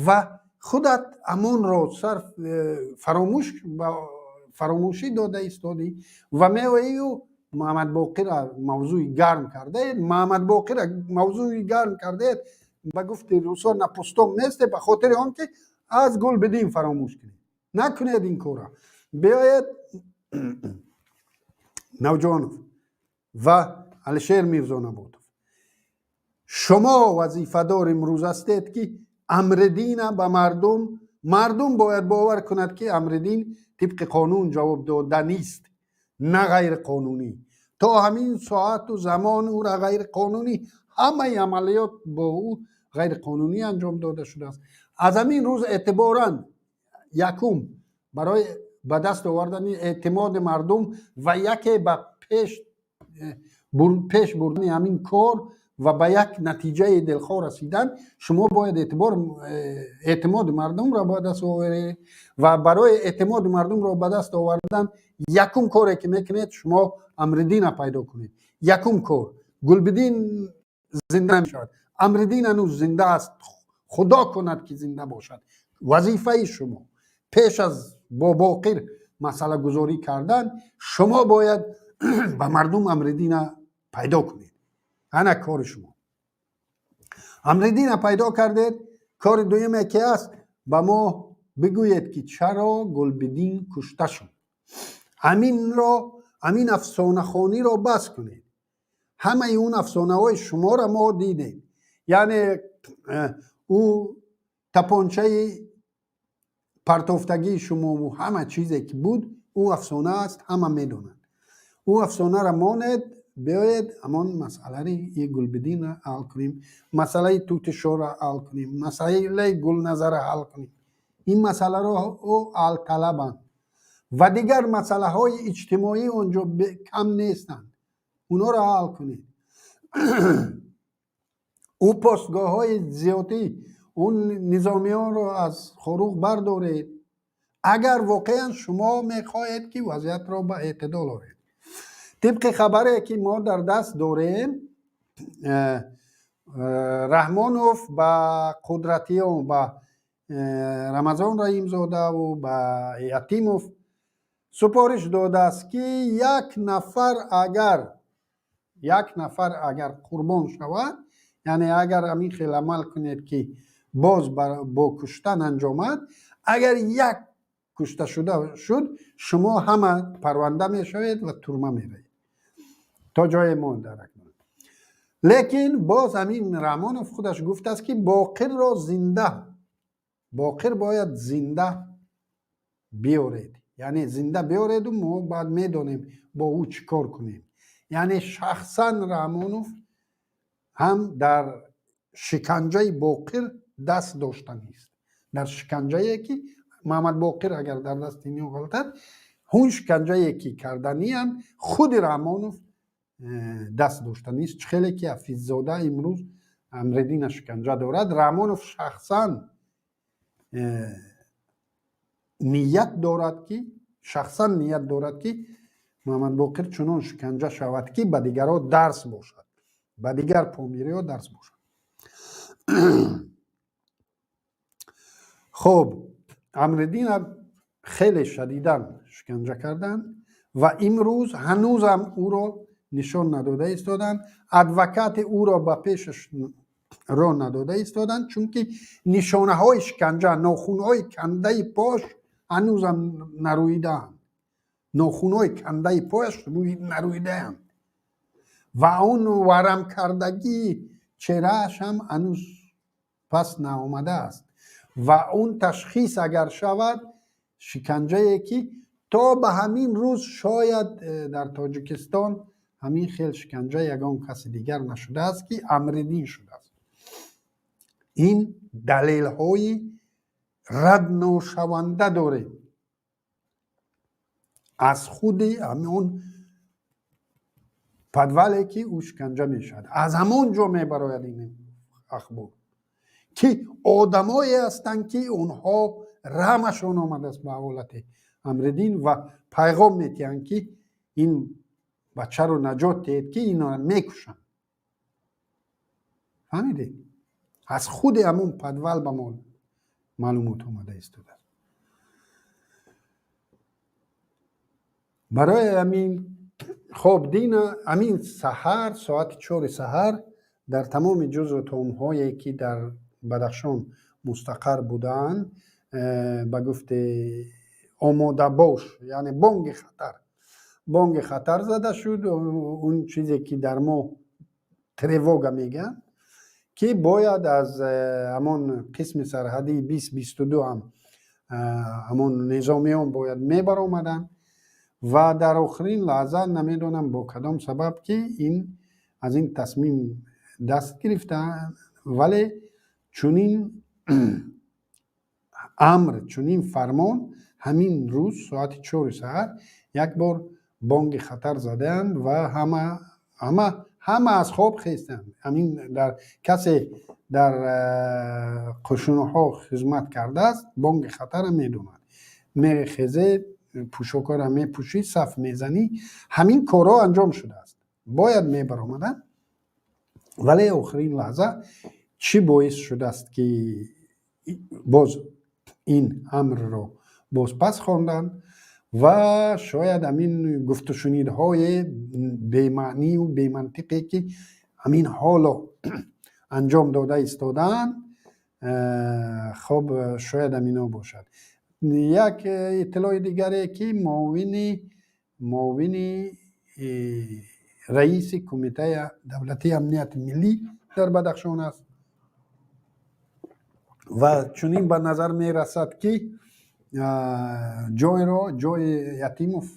ва худат ҳамонро сарф фаромӯш фаромӯшӣ дода истодӣ ва меоию Муҳаммадбоқира мавзӯи гарм кардаед. Муҳаммадбоқира мавзӯи гарм кардаед, ба гуфти русо, на пустом месте, ба хотири он ки аз Гулбидин фаромӯш кунед. Накунед ин кора. Биёед, Навҷонов ва Алишер Мирзонаботов, шумо вазифадор имрӯз ҳастед, ки Амриддина ба мардум, мардум бояд бовар кунад, ки Амриддин тибқи қонун ҷавоб доданист, на ғайриқонунӣ. То ҳамин соату замон ӯра ғайриқонунӣ, ҳамаи амалиёт бо ӯ ғайриқонунӣ анҷом дода шудааст. Аз ҳамин рӯз эътиборан якум барои ба даст овардани эътимоди мардум ва яке ба пеш бурдани ҳамин кор ва ба як натиҷаи дилхоҳ расидан, шумо бояд эътибор, эътимоди мардумро ба даст оваред. Ва барои эътимоди мардумро ба даст овардан якум коре, ки мекунед, шумо Амриддина пайдо кунед. Якум кор. Гулбидин зинда намешавад, Амриддин ҳанӯз зинда аст, Худо кунад, ки зинда бошад. Вазифаи шумо пеш аз бо Боқир масъалагузорӣ кардан, шумо бояд ба мардум Амриддина пайдо кунед. Ана кори шумо. Амриддина пайдо кардед, кори дуюме ки аст, ба мо бигӯед, ки чаро Гулбиддин кушта шуд. Ҳаминро, ҳамин афсонахониро бас кунед. Ҳамаи он афсонаҳои шуморо мо дидем, яъне ӯ тапончаи партофтагии шумову ҳама чизе ки буд, ӯ афсона аст, ҳама медонанд. Ӯ афсонаро монед, биёед ҳамон масъалаи Гулбиддинро ҳал кунем, масъалаи Тутишоро ҳал кунем, масъалаи Гулназарро ҳал кунем. Ин масъаларо ҳалталабанд ва дигар масъалаҳои иҷтимоӣ онҷо кам нестанд, онҳоро ҳал кунед. Ӯ постгоҳҳои зиёдӣ, он низомиёнро аз Хоруғ бардоред, агар воқеан шумо мехоҳед, ки вазъиятро ба эътидол оред. Тибқи хабаре, ки мо дар даст дорем, Раҳмонов ба қудратиён, ба Рамазон Раҳимзодаву ба Ятимов супориш додааст, ки як нафар агар қурбон шавад, яъне агар ҳамин хел амал кунед, ки боз бо куштан анҷомад, агар як Кушта шуда шуд, шумо ҳама парванда мешавед ва турма меравед, то ҷое мо дарк дорем. Лекин боз ҳамин Раҳмонов худаш гуфтааст, ки Боқирро зинда, Боқир бояд зинда биёред, яъне зинда биёреду мо баъд медонем, бо ӯ чӣ кор кунем. Яъне шахсан Раҳмонов ҳам дар шиканҷаи Боқир даст доштанист, дар шиканҷае, ки Маҳаммадбоқир агар дар дасти ино ғалтад, ҳун шиканҷае, ки карданианд, худи Раҳмонов даст доштанист. Чӣ хеле ки Ҳафиззода имрӯз Амриддина шиканҷа дорад, Раҳмонов шахсан ният дорад, ки шахсан ният дорад, ки Муҳаммадбоқир чунон шиканҷа шавад, ки ба дигарҳо дарс бошад, ба дигар помириҳо дарс бошад. Хуб, Амриддина хеле шадидан шиканҷа карданд ва имрӯз ҳанӯзам ӯро нишон надода истоданд, адвокати ӯро ба пешаш роҳ надода истоданд, чунки нишонаҳои шиканҷа, нохунҳои кандаи пош ҳанӯзам нарӯидаанд, нохунҳои кандаи пояш нарӯидаанд ва он варамкардагии чеҳрааш ҳам ҳанӯз пас наомадааст. Ва он ташхис агар шавад, шиканҷае, ки то ба ҳамин рӯз шояд дар Тоҷикистон ҳамин хел шиканҷа ягон каси дигар нашудааст, ки Амриддин шудааст. Ин далелҳои радношаванда дорем аз худи ҳамон подвале, ки ӯ шиканҷа мешавад. Аз ҳамон ҷо мебарояд ин ахбор, ки одамое ҳастанд, ки онҳо раҳмашон омадааст ба ҳолати Амриддин ва пайғом метиҳанд, ки ин бачаро наҷот диҳед, ки инро мекушанд. Фаҳмидед? Аз худи ҳамон подвал ба мо маълумот омада истодааст. Барои ҳамин, хоб, дина ҳамин саҳар, соати 4-и саҳар, дар тамоми ҷузъу томҳое, ки дар Бадахшон мустақар будаанд, ба гуфти омодабош, яъне бонги хатар, бонги хатар зада шуд. Он чизе, ки дар мо тревога мегӯянд, ки бояд аз ҳамон қисми сарҳадии 20-22 ҳам ҳамон низомиён бояд мебаромаданд. Ва дар охирин лаҳза, намедонам бо кадом сабаб, ки ин аз ин тасмим даст гирифтаанд, вале чунин амр, чунин фармон ҳамин рӯз соати 4-и саҳар як бор бонги хатар задаанд ва ҳама аз хоб хестанд. Ҳамин дар касе дар қушунҳо хизмат кардааст, бонги хатарро медонад. Мехезе, пӯшокҳоро мепӯшӣ, саф мезанӣ. Ҳамин корҳо анҷом шудааст, бояд мебаромаданд, вале охирин лаҳза чӣ боис шудааст, ки боз ин амрро боз пас хонданд? Ва шояд ҳамин гуфтушунидҳои бемаънию бемантиқе, ки ҳамин ҳоло анҷом дода истодаанд, хоб, шояд ҳамино бошад. Як иттилои дигаре, ки муовини раиси Кумитаи давлатии амнияти миллӣ дар Бадахшон аст ва чунин ба назар мерасад, ки ҷойро, ҷои Ятимов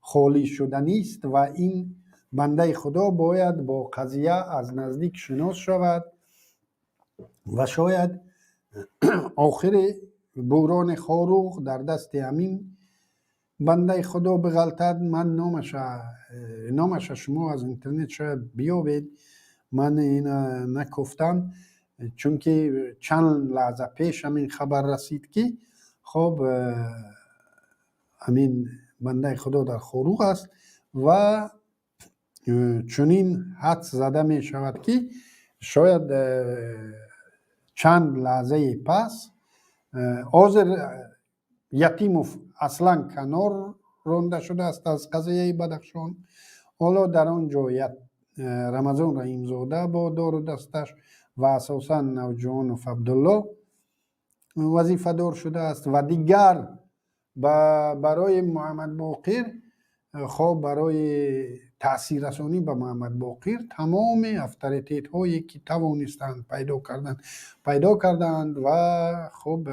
холӣ шуданист ва ин бандаи худо бояд бо қазия аз наздик шинос шавад. Ва шояд охири буҳрони Хоруғ дар дасти ҳамин бандаи худо биғалтад. Ман номаша шумо аз интернет шояд биёбед, ман ина накуфтам, чунки чанд лаҳза пеш ҳамин хабар расид, ки хоб, ҳамин бандаи худо дар Хоруғ аст ва чунин ҳадс зада мешавад, ки шояд чанд лаҳзаи пас. Ҳозир Ятимов аслан канор ронда шудааст аз қазияи Бадахшон. Ҳоло дар он ҷо Рамазон Раҳимзода бо дору дасташ ва асосан Навҷувонов Абдулло вазифадор шудааст ва дигар Барои Муҳаммад Боқир, хоб, барои таъсиррасонӣ ба Муҳаммад Боқир тамоми авторитетҳое, ки тавонистанд пайдо кардан, пайдо карданд ва хуб,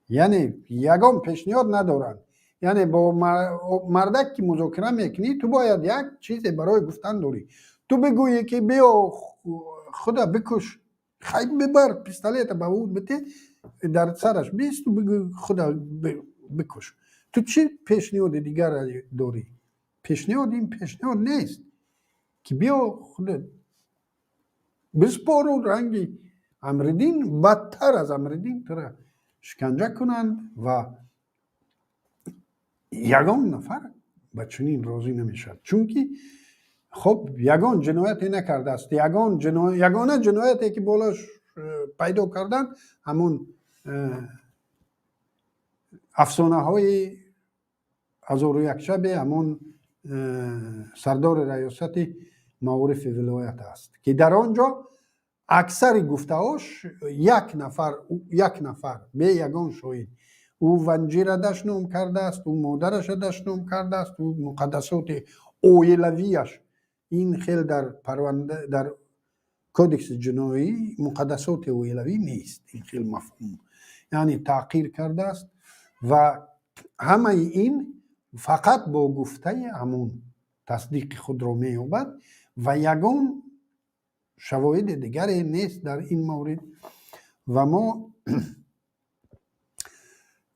яъне ягон пешниҳод надоранд. Яъне бо мардак ки музокира мекунӣ, ту бояд як чизе барои гуфтан дорӣ. Ту бигӯӣ, ки биё, худа бикуш, хай, бибар пистолета, ба ӯ бите, дар сараш бисту бигӯ, худа бикуш. Ту чӣ пешниҳоди дигар дорӣ? Пешниҳод ин пешниҳод нест, ки биё, худа биспору, ранги Амриддин, бадтар аз Амриддин тура шиканҷа кунанд ва ягон нафар ба чунин розӣ намешавад, чунки хуб, ягон ҷинояте накардааст. Ягон ягона ҷинояте, ки болош пайдо карданд, ҳамон афсонаҳои ҳазору як шабе ҳамон сардори раёсати маорифи вилоят аст, ки дар он ҷо аксари гуфтаҳош як нафар бе ягон шоҳид ӯ Ванҷира дашном кардааст, ӯ модараша дашном кардааст, ӯ муқаддасоти оилавияш. Ин хел дар парванда, дар кодекси ҷиноӣ муқаддасоти оилавӣ нест ин хел мафҳум, яъне таъқир кардааст. Ва ҳамаи ин фақат бо гуфтаи ҳамон тасдиқи худро меёбад ва ягон шавоҳиди дигаре нест дар ин маврид. Ва мо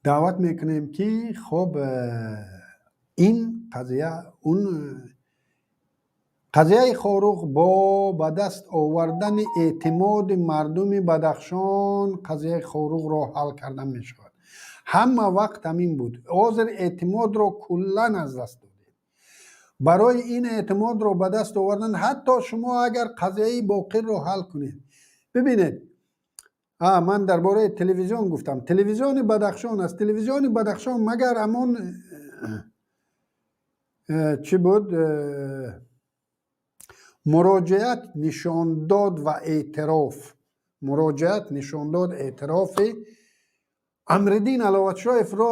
даъват мекунем, ки хоб, ин қазия, он қазияи Хоруғ, бо ба даст овардани эътимоди мардуми Бадахшон қазияи Хоруғро ҳал карда мешавад. Ҳама вақт ҳамин буд. Ҳозир эътимодро куллан аз даст додед. Барои ин эътимодро ба даст овардан, ҳатто шумо агар қазияи Боқирро ҳал кунед, бибинед, ман дар бораи телевизион гуфтам, телевизиони Бадахшон аст. Телевизиони Бадахшон магар ҳамон чӣ буд, муроҷиат, нишондод ва эътироф, муроҷиат, нишондод, эътирофи Амриддин Аловатшоевро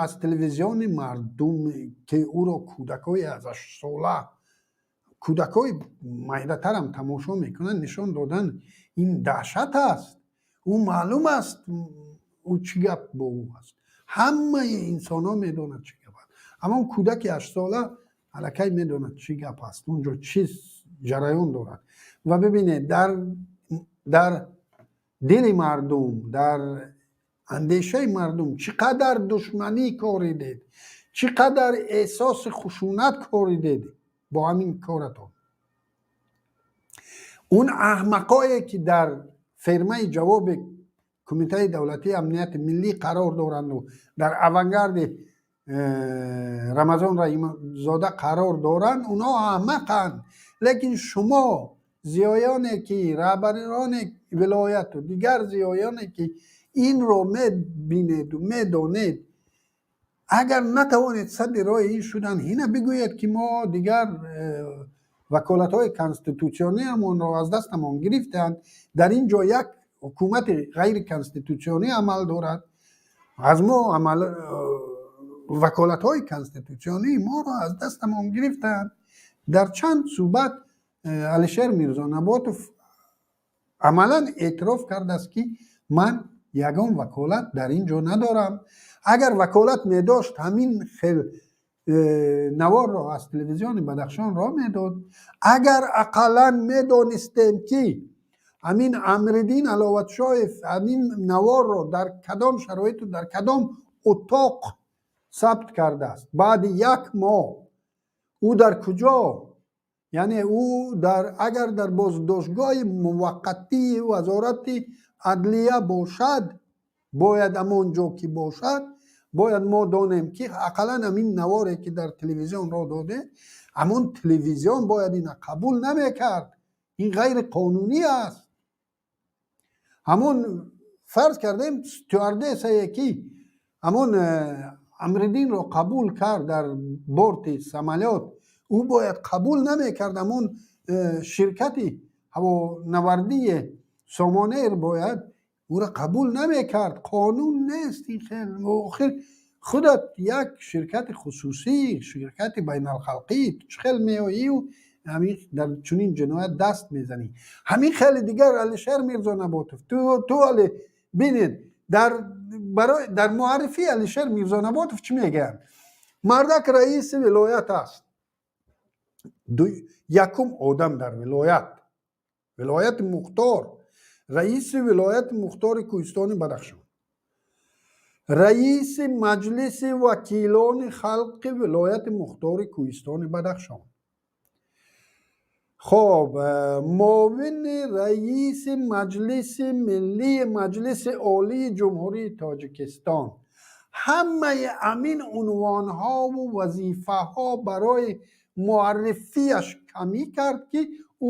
аз телевизиони мардум, ки ӯро кӯдакҳои аз 8сола, кӯдакҳои майдатарам тамошо мекунанд, нишон додан, ин даҳшат аст. Ӯ маълум аст, ӯ чӣ гап бо ӯ аст. Ҳамаи инсонҳо медонад, чӣ гап аст. Ҳамон кӯдаки 8сола аллакай медонад, чӣ гап аст, он ҷо чӣ ҷараён дорад. Ва бибинед, дар дили мардум, дар андешаи мардум чӣ қадар душманӣ коридед, чӣ қадар эҳсоси хушунат коридед бо ҳамин коратон. Он аҳмақое, ки дар фермаи ҷавоби Кумитаи давлатии амнияти миллӣ қарор доранду дар авангарди Рамазон Раҳимзода қарор доранд, онҳо аҳмақанд. Лекин шумо зиёёне, ки раҳбарони вилояту дигар зиёёне, ки инро мебинеду медонед, агар натавонед садди роҳи ин шудан, ҳина бигӯед, ки мо дигар ваколатҳои конститутсиониамонро аз дастамон гирифтанд. Дар ин ҷо як ҳукумати ғайриконститутсионӣ амал дорад. Аз мо амал ваколатҳои конститутсионии моро аз дастамон гирифтанд. Дар чанд суҳбат Алишер Мирзонаботов амалан эътироф кардааст, ки ман ягон ваколат дар ин ҷо надорам. Агар ваколат медошт, ҳамин хел наворро аз телевизиони Бадахшон роҳ медод. Агар ақаллан медонистем, ки ҳамин Амриддин Аловатшоев ҳамин наворро дар кадом шароиту дар кадом утоқ сабт кардааст, баъди як моҳ ӯ дар куҷо, яъне ӯ дар агар дар боздоштгоҳи муваққатии Вазорати адлия бошад, бояд ҳамон ҷо ки бошад, бояд мо донем, ки ақаллан ҳамин наворе, ки дар телевизион роҳ доде, ҳамон телевизион бояд ина қабул намекард. Ин ғайриқонунӣ аст. Ҳамон, фарз кардем, стюардессае, ки ҳамон Амриддинро қабул кард дар борти самолёт, ӯ бояд қабул намекард. Ҳамон ширкати ҳавонавардии Сомонэйр бояд ӯро қабул намекард. Қонун нест ин хел. Охир Худат як ширкати хусусӣ, ширкати байналхалқӣ, чӣ хел меоию ҳамин дар чунин ҷиноят даст мезанӣ? Ҳамин хеле дигар Алишер Мирзонаботов, ту али бинед, дар барои дар муаррифии Алишер Мирзонаботов чӣ мегӯянд? Мардак раиси вилоят аст, якум одам дар вилоят, вилояти мухтор, раиси вилояти мухтори Кӯҳистони Бадахшон, раиси Маҷлиси вакилони халқи вилояти мухтори Кӯҳистони Бадахшон, хоб, муовини раиси Маҷлиси миллии Маҷлиси Олии Ҷумҳурии Тоҷикистон. Ҳамаи ҳамин унвонҳову вазифаҳо барои муаррифиаш камӣ кард, ки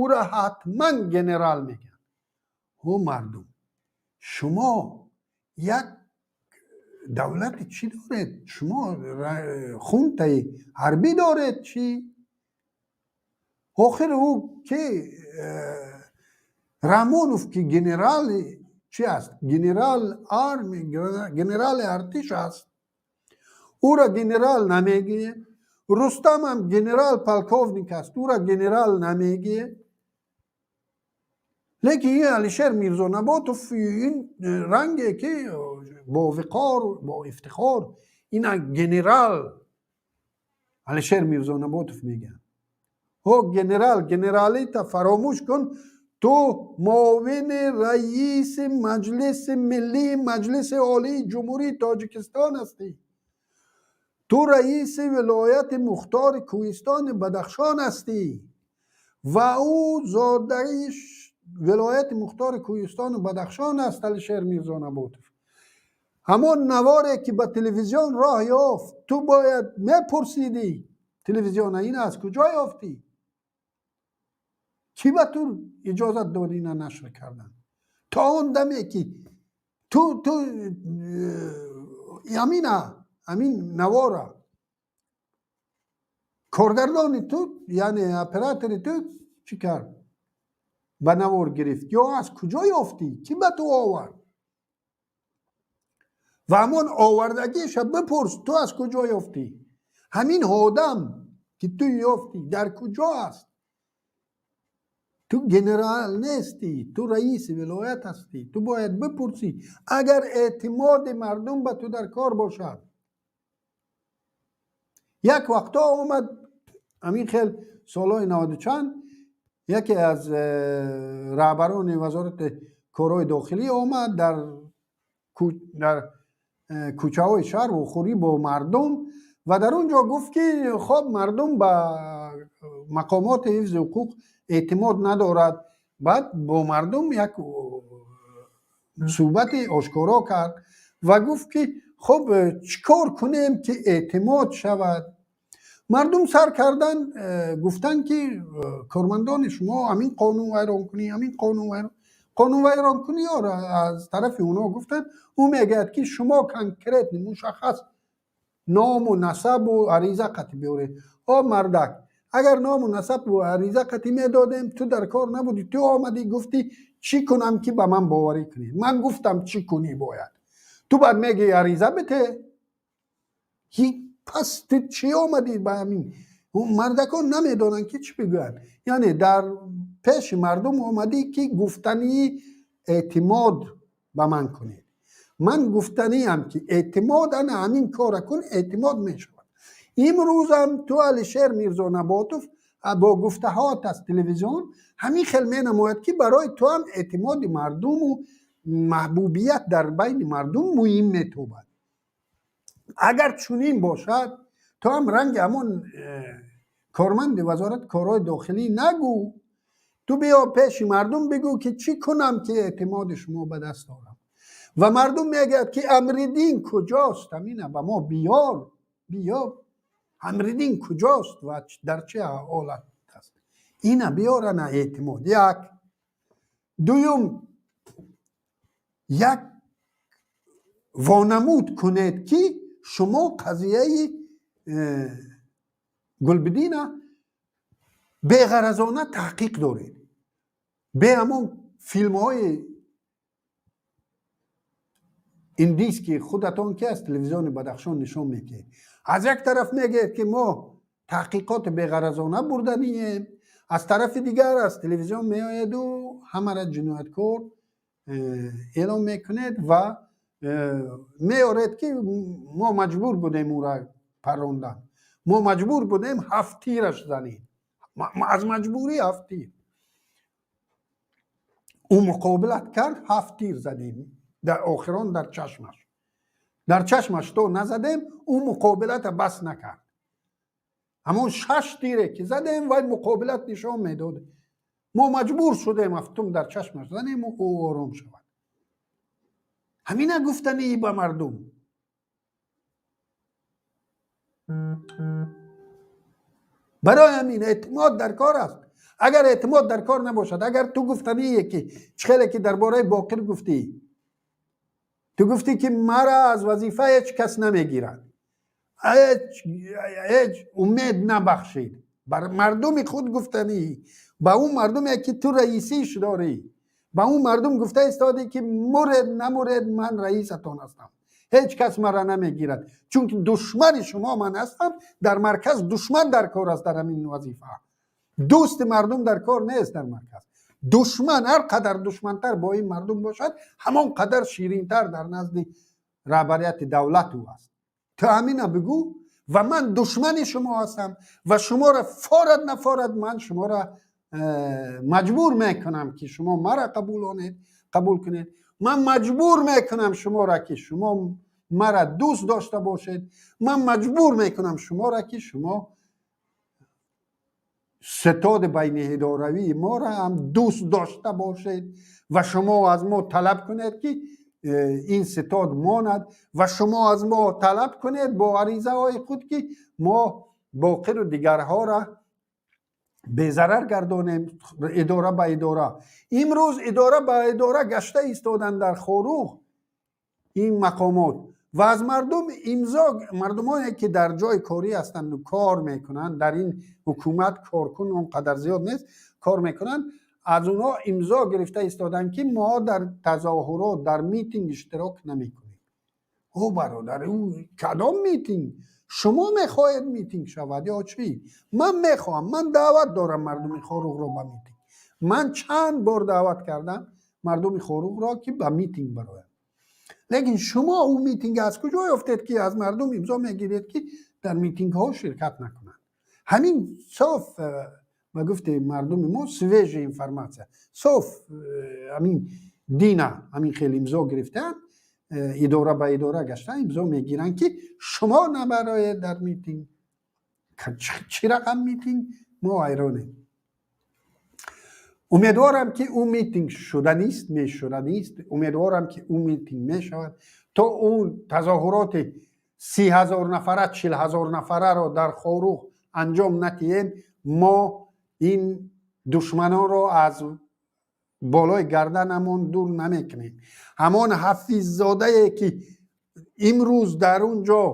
ӯра ҳатман генерал мегӯянд. Ҳу мардум, шумо як давлати чӣ доред? Шумо хунтаи ҳарбӣ доред, чӣ? Охир ӯ ки Раҳмонов, ки генерали чӣ аст, генерал арми, генерали артиш аст, ӯра генерал намегӯед. Рустамам генерал полковник аст, ӯра генерал намегӯед. Лекин ин Алишер Мирзонаботов, ин ранге ки бо виқор, бо ифтихор ина генерал Алишер Мирзонаботов мегӯянд. Ҳо генерал, генералита фаромӯш кун. Ту муовини раиси Маҷлиси миллии Маҷлиси Олии Ҷумҳурии Тоҷикистон ҳастӣ, ту раиси вилояти мухтори Кӯҳистони Бадахшон ҳастӣ ва ӯ зодаи вилояти мухтори Кӯҳистони Бадахшон аст. Алишер Мирзонаботов, ҳамон наворе ки ба телевизион роҳ ёфт, ту бояд мепурсидӣ телевизиона: ин аз куҷо ёфтӣ, кӣ ба ту иҷозат дод ина нашр кардан? То он даме ки ту ҳамина, ҳамин навора коргардони ту, яъне оператори ту чӣ кард, ба навор гирифт ё аз куҷо ёфтӣ, кӣ ба ту овард? Ва ҳамон овардагиша бипурс: ту аз куҷо ёфтӣ? Ҳамин одам ки ту ёфтӣ, дар куҷо аст? Ту генерал нестӣ, ту раиси вилоят ҳастӣ. Ту бояд бипурсӣ, агар эътимоди мардум ба ту дар кор бошад. Як вақтҳо омад ҳамин хел, солҳои наваду чанд, яке аз раҳбарони Вазорати корҳои дохилӣ омад дар кӯчаҳои шаҳр вохӯрӣ бо мардум ва дар он ҷо гуфт, ки хоб, мардум ба мақомоти ҳифзи ҳуқуқ эътимод надорад. Баъд бо мардум як суҳбати ошкоро кард ва гуфт, ки хоб, чӣ кор кунем, ки эътимод шавад? Мардум сар кардан гуфтанд, ки кормандони шумо ҳамин қонун вайронкунӣ, ҳамин қонунвайронкуниҳоро аз тарафи онҳо гуфтанд. Ӯ мегӯяд, ки шумо конкретно, мушаххас ному насабу ариза қатӣ биёред. О мардак, агар ному насабу ариза қатӣ медодем, ту дар кор набудӣ. Ту омадӣ, гуфтӣ: чӣ кунам, ки ба ман боварӣ кунед? Ман гуфтам, чӣ кунӣ бояд? Ту баъд мегӯӣ, ариза бите. Пас ту чӣ омадӣ ба ҳамин? Мардакон намедонанд, ки чӣ бигӯянд. Яъне дар пеши мардум омадӣ, ки гуфтании эътимод ба ман кунед. Ман гуфтаниам, ки эътимод, ана ҳамин кора кун, эътимод мешавад. Имрӯзам ту, Алишер Мирзонаботов, бо гуфтаҳоят аз телевизион ҳамин хел менамояд, ки барои ту ҳам эътимоди мардуму маҳбубият дар байни мардум муҳим метобад. Агар чунин бошад, ту ҳам ранги ҳамон корманди Вазорати корҳои дохилӣ нагӯ. Ту биё пеши мардум, бигӯ, ки чӣ кунам, ки эътимоди шумо ба даст орам? Ва мардум мегӯяд, ки Амриддин куҷост, ҳамина ба мо биёр, биёр, Амриддин куҷост ва дар чӣ ҳолат аст, ина биёр. Ана эътимод як. Дуюм, як вонамуд кунед, ки шумо қазияи Гулбиддина беғаразона таҳқиқ доред, бе ҳамон филмҳои Ин диски худатон ки аз телевизиони Бадахшон нишон медиҳед. Аз як тараф мегӯед, ки мо таҳқиқоти беғаразона бурданием, аз тарафи дигар аз телевизион меоеду ҳамара ҷинояткор эълон мекунед ва меоред, ки мо маҷбур будем ӯра паррондан, мо маҷбур будем ҳафт тираш занем, аз маҷбурӣ ҳафт тир. Ӯ муқобилат кард, ҳафт тир задем, дар охирон дар чашмаш то назадем, ӯ муқобилата бас накард. Ҳамон шаш тире ки задем, вай муқобилат нишон медод. Мо маҷбур шудем ҳафтум дар чашмаш занему ӯ ором шавад. Ҳамина гуфтании ба мардум. Барои ҳамин эътимод дар кор аст. Агар эътимод дар кор набошад, агар ту гуфтание, ки чӣ хеле ки дар бораи Боқир гуфтӣ, ту гуфтӣ, ки мара аз вазифа ҳеҷ кас намегирад, ҳеҷ умед набахшид бар мардуми худ. Гуфтанӣ ба он мардуме, ки ту раисиш дорӣ, ба он мардум гуфта истодӣ, ки муред, намуред, ман раисатон ҳастам, ҳеҷ кас мара намегирад, чунки душмани шумо ман ҳастам. Дар марказ душман дар кор аст, дар ҳамин вазифа дӯсти мардум дар кор нест. Дар марказ душман ҳар қадар душмантар бо ин мардум бошад, ҳамон қадар ширинтар дар назди раҳбарияти давлат ӯ аст. Ту ҳамина бигӯ ва ман душмани шумо ҳастам ва шуморо форад нафорад, ман шуморо маҷбур мекунам, ки шумо мара қабул кунед, ман маҷбур мекунам шуморо, ки шумо мара дӯст дошта бошед, ман маҷбур мекунам шуморо, ки шумо ситоди байниидоравии моро ҳам дӯст дошта бошед ва шумо аз мо талаб кунед, ки ин ситод монад, ва шумо аз мо талаб кунед бо аризаҳои худ, ки мо Боқиру дигарҳоро безарар гардонем. Идора ба идора, имрӯз идора ба идора гашта истоданд дар Хоруғ ин мақомот ва аз мардум имзо, мардумоне ки дар ҷои корӣ ҳастанду кор мекунанд. Дар ин ҳукумат коркун он қадар зиёд нест, кор мекунанд, аз онҳо имзо гирифта истоданд, ки мо дар тазоҳурот, дар митинг иштирок намекунем. О бародар, кадом митинг? Шумо мехоҳед митинг шавад ё чӣ? Ман мехоҳам, ман даъват дорам мардуми Хоруғро ба митинг. Ман чанд бор даъват кардам мардуми Хоруғро, ки ба митинг бароянд. Лекин шумо ӯ митинг аз куҷо ёфтед, ки аз мардум имзо мегиред, ки дар митингҳо ширкат накунанд? Ҳамин соф, ба гуфти мардуми мо, свежая информация, соф ҳамин дина ҳамин хел имзо гирифтаанд, идора ба идора гашта имзо мегиранд, ки шумо набароед дар митинг. Чӣ рақам митинг? Мо ҳайронем. Умедворам, ки ӯ митинг шуданист, мешуданист. Умедворам, ки ӯ митинг мешавад. То ӯ тазоҳуроти 30 000 нафара, 40 000 нафараро дар Хоруғ анҷом натиҳем, мо ин душманонро аз болои гарданамон дур намекунем. Ҳамон Ҳафиззодае, ки имрӯз дар он ҷо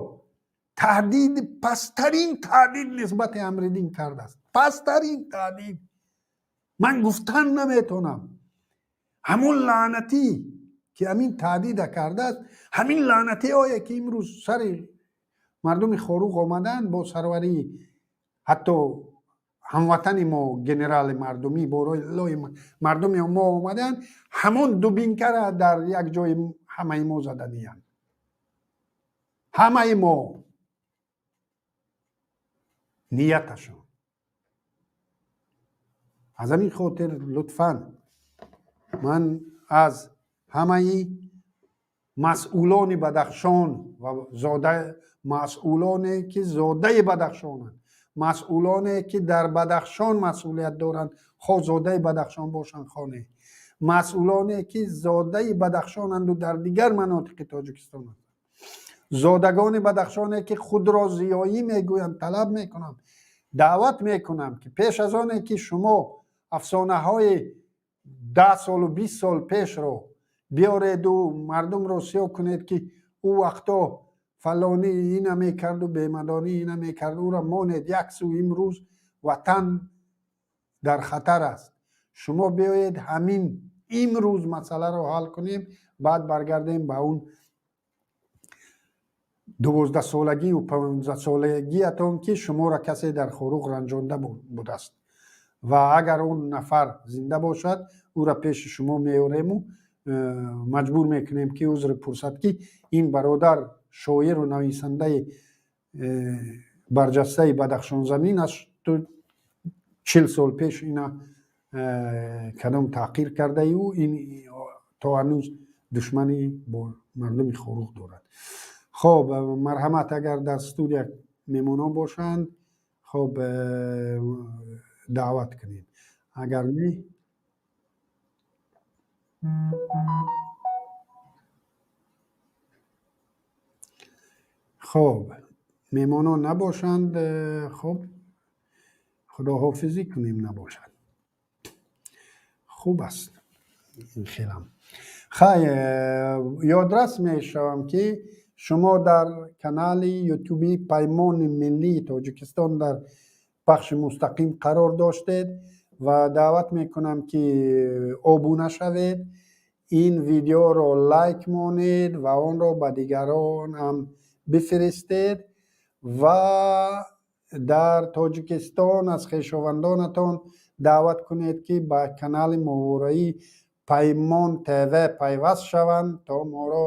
таҳдид, пасттарин таҳдид нисбати Амриддин кардааст, пасттарин таҳдид, ман гуфтан наметонам. Ҳамон лаънатӣ, ки ҳамин таҳдида кардааст, ҳамин лаънатиҳое, ки имрӯз сари мардуми Хоруғ омаданд бо сарварии ҳатто ҳамватани мо, генерали мардумӣ, болои мардуми мо омаданд, ҳамон дубинка ра дар як ҷои ҳамаи мо заданиянд, ҳамаи мо нияташон. Аз ҳамин хотир лутфан ман аз ҳамаи масъулони Бадахшон ва зода, масъулоне ки зодаи Бадахшонанд, масъулоне ки дар Бадахшон масъулият доранд, хоҳ зодаи Бадахшон бошанд, хоҳ не, масъулоне ки зодаи Бадахшонанду дар дигар манотиқи Тоҷикистонанд, зодагони Бадахшоне ки худро зиёӣ мегӯянд, талаб мекунам, даъват мекунам, ки пеш аз оне ки шумо афсонаҳои 10 солу 20 сол пешро биёреду мардумро сиёҳ кунед, ки ӯ вақто фалонӣ ина мекарду бемадонӣ ина мекард, ӯро монед як сӯ. Имрӯз ватан дар хатар аст. Шумо биёед, ҳамин имрӯз масъаларо ҳал кунем, баъд баргардем ба он. 12 солагию 15 солагиатон, ки шуморо касе дар Хоруғ ранҷонда будааст. Ва агар он нафар зинда бошад, ӯра пеши шумо меорему маҷбур мекунем, ки узр пурсад, ки ин бародар шоиру нависандаи барҷастаи Бадахшонзамин аст, ту 40 сол пеш ина кадом таъқир кардаию ин то ҳанӯз душманӣ бо мардуми Хоруғ дорад. Хоб, марҳамат, агар дар студия меҳмонон бошанд, хоб, даъват кунед, агар не. Хоб, меҳмонон набошанд, хоб, худоҳофизӣ кунем. Набошад, хуб аст ин хелам. Хай, ёдрас мешавам, ки шумо дар канали ютуби Паймони миллии Тоҷикистон дар пахши мустақим қарор доштед ва даъват мекунам, ки обуна шавед, ин видеоро лайк монед ва онро ба дигарон ҳам бифиристед ва дар Тоҷикистон аз хешовандонатон даъват кунед, ки ба канали моҳвораи Паймон ТВ пайваст шаванд, то моро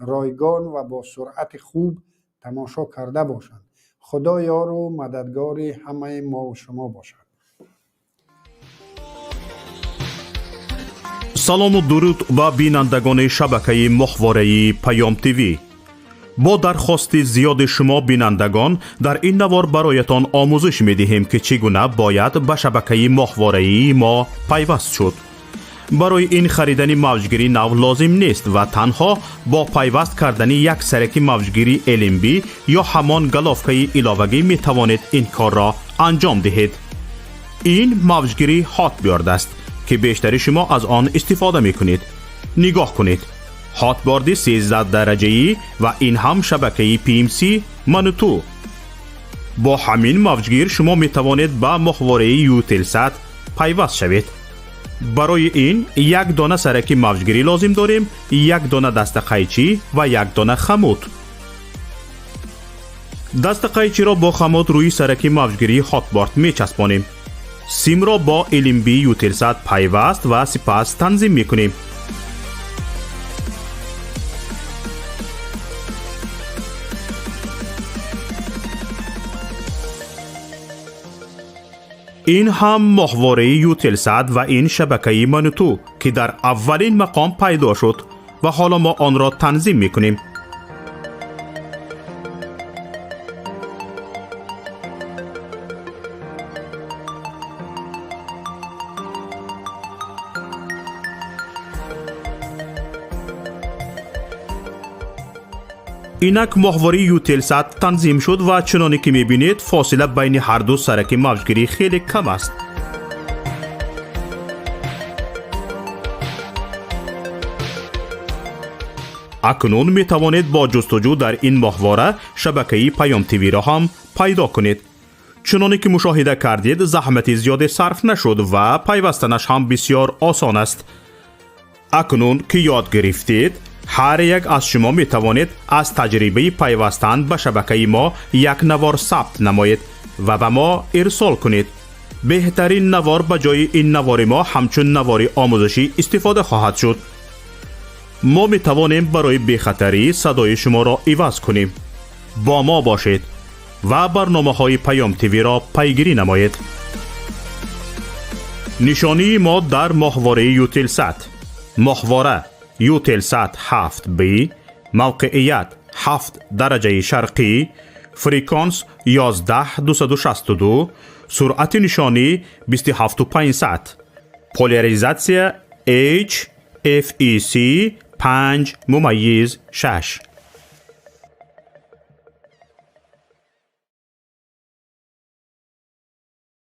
ройгон ва бо суръати хуб тамошо карда бошанд. Худо ёру мададгори ҳамаи мову шумо бошад. Салому дуруд ба бинандагони шабакаи моҳвораи Паём ТВ. Бо дархости зиёди шумо бинандагон, дар ин навор бароятон омӯзиш медиҳем, ки чӣ гуна бояд ба шабакаи моҳвораии мо пайваст шуд. Барои ин харидани мавҷгири нав лозим нест ва танҳо бо пайваст кардани як сараки мавҷгири LNB ё ҳамон головкаи иловагӣ метавонед ин корро анҷом диҳед. Ин мавҷгири Hotbird аст, ки бештари шумо аз он истифода мекунед. Нигоҳ кунед, Hotbird и 13 дараҷаӣ ва ин ҳам шабакаи PMC Мануту. Бо ҳамин мавҷгир шумо метавонед ба моҳвораи Eutelsat пайваст шавед. Барои ин як дона сараки мавҷгирӣ лозим дорем, як дона дастақайчӣ ва як дона хомут. Дастақайчиро бо хомут рӯи сараки мавҷгирии Hotbird мечаспонем, симро бо LNB Eutelsat пайваст ва сипас танзим мекунем. Ин ҳам моҳвораи Eutelsat ва ин шабакаи Мануту, ки дар аввалин мақом пайдо шуд ва ҳоло мо онро танзим мекунем. Инак моҳвораи Eutelsat танзим шуд ва чуноне ки мебинед, фосила байни ҳарду сараки мавҷгирӣ хеле кам аст. Акнун метавонед бо ҷустуҷӯ дар ин моҳвора шабакаи Паём ТВро ҳам пайдо кунед. Чуноне ки мушоҳида кардед, заҳмати зиёде сарф нашуд ва пайвастанаш ҳам бисёр осон аст. Акнун ки ёд гирифтед, ҳар як аз шумо метавонед аз таҷрибаи пайвастан ба шабакаи мо як навор сабт намоед ва ба мо ирсол кунед. Беҳтарин навор ба ҷои ин навори мо ҳамчун навори омӯзишӣ истифода хоҳад шуд. Мо метавонем барои бехатарӣ садои шуморо иваз кунем. Бо мо бошед ва барномаҳои Паём ТВро пайгирӣ намоед. Нишонии мо дар моҳвораи Eutelsat: моҳвора Eutelsat 7B, мавқеият 7 дараҷаи шарқӣ, фреквенс 11 262, суръати нишонӣ 27 500, поляризатсия H FEC 5.6.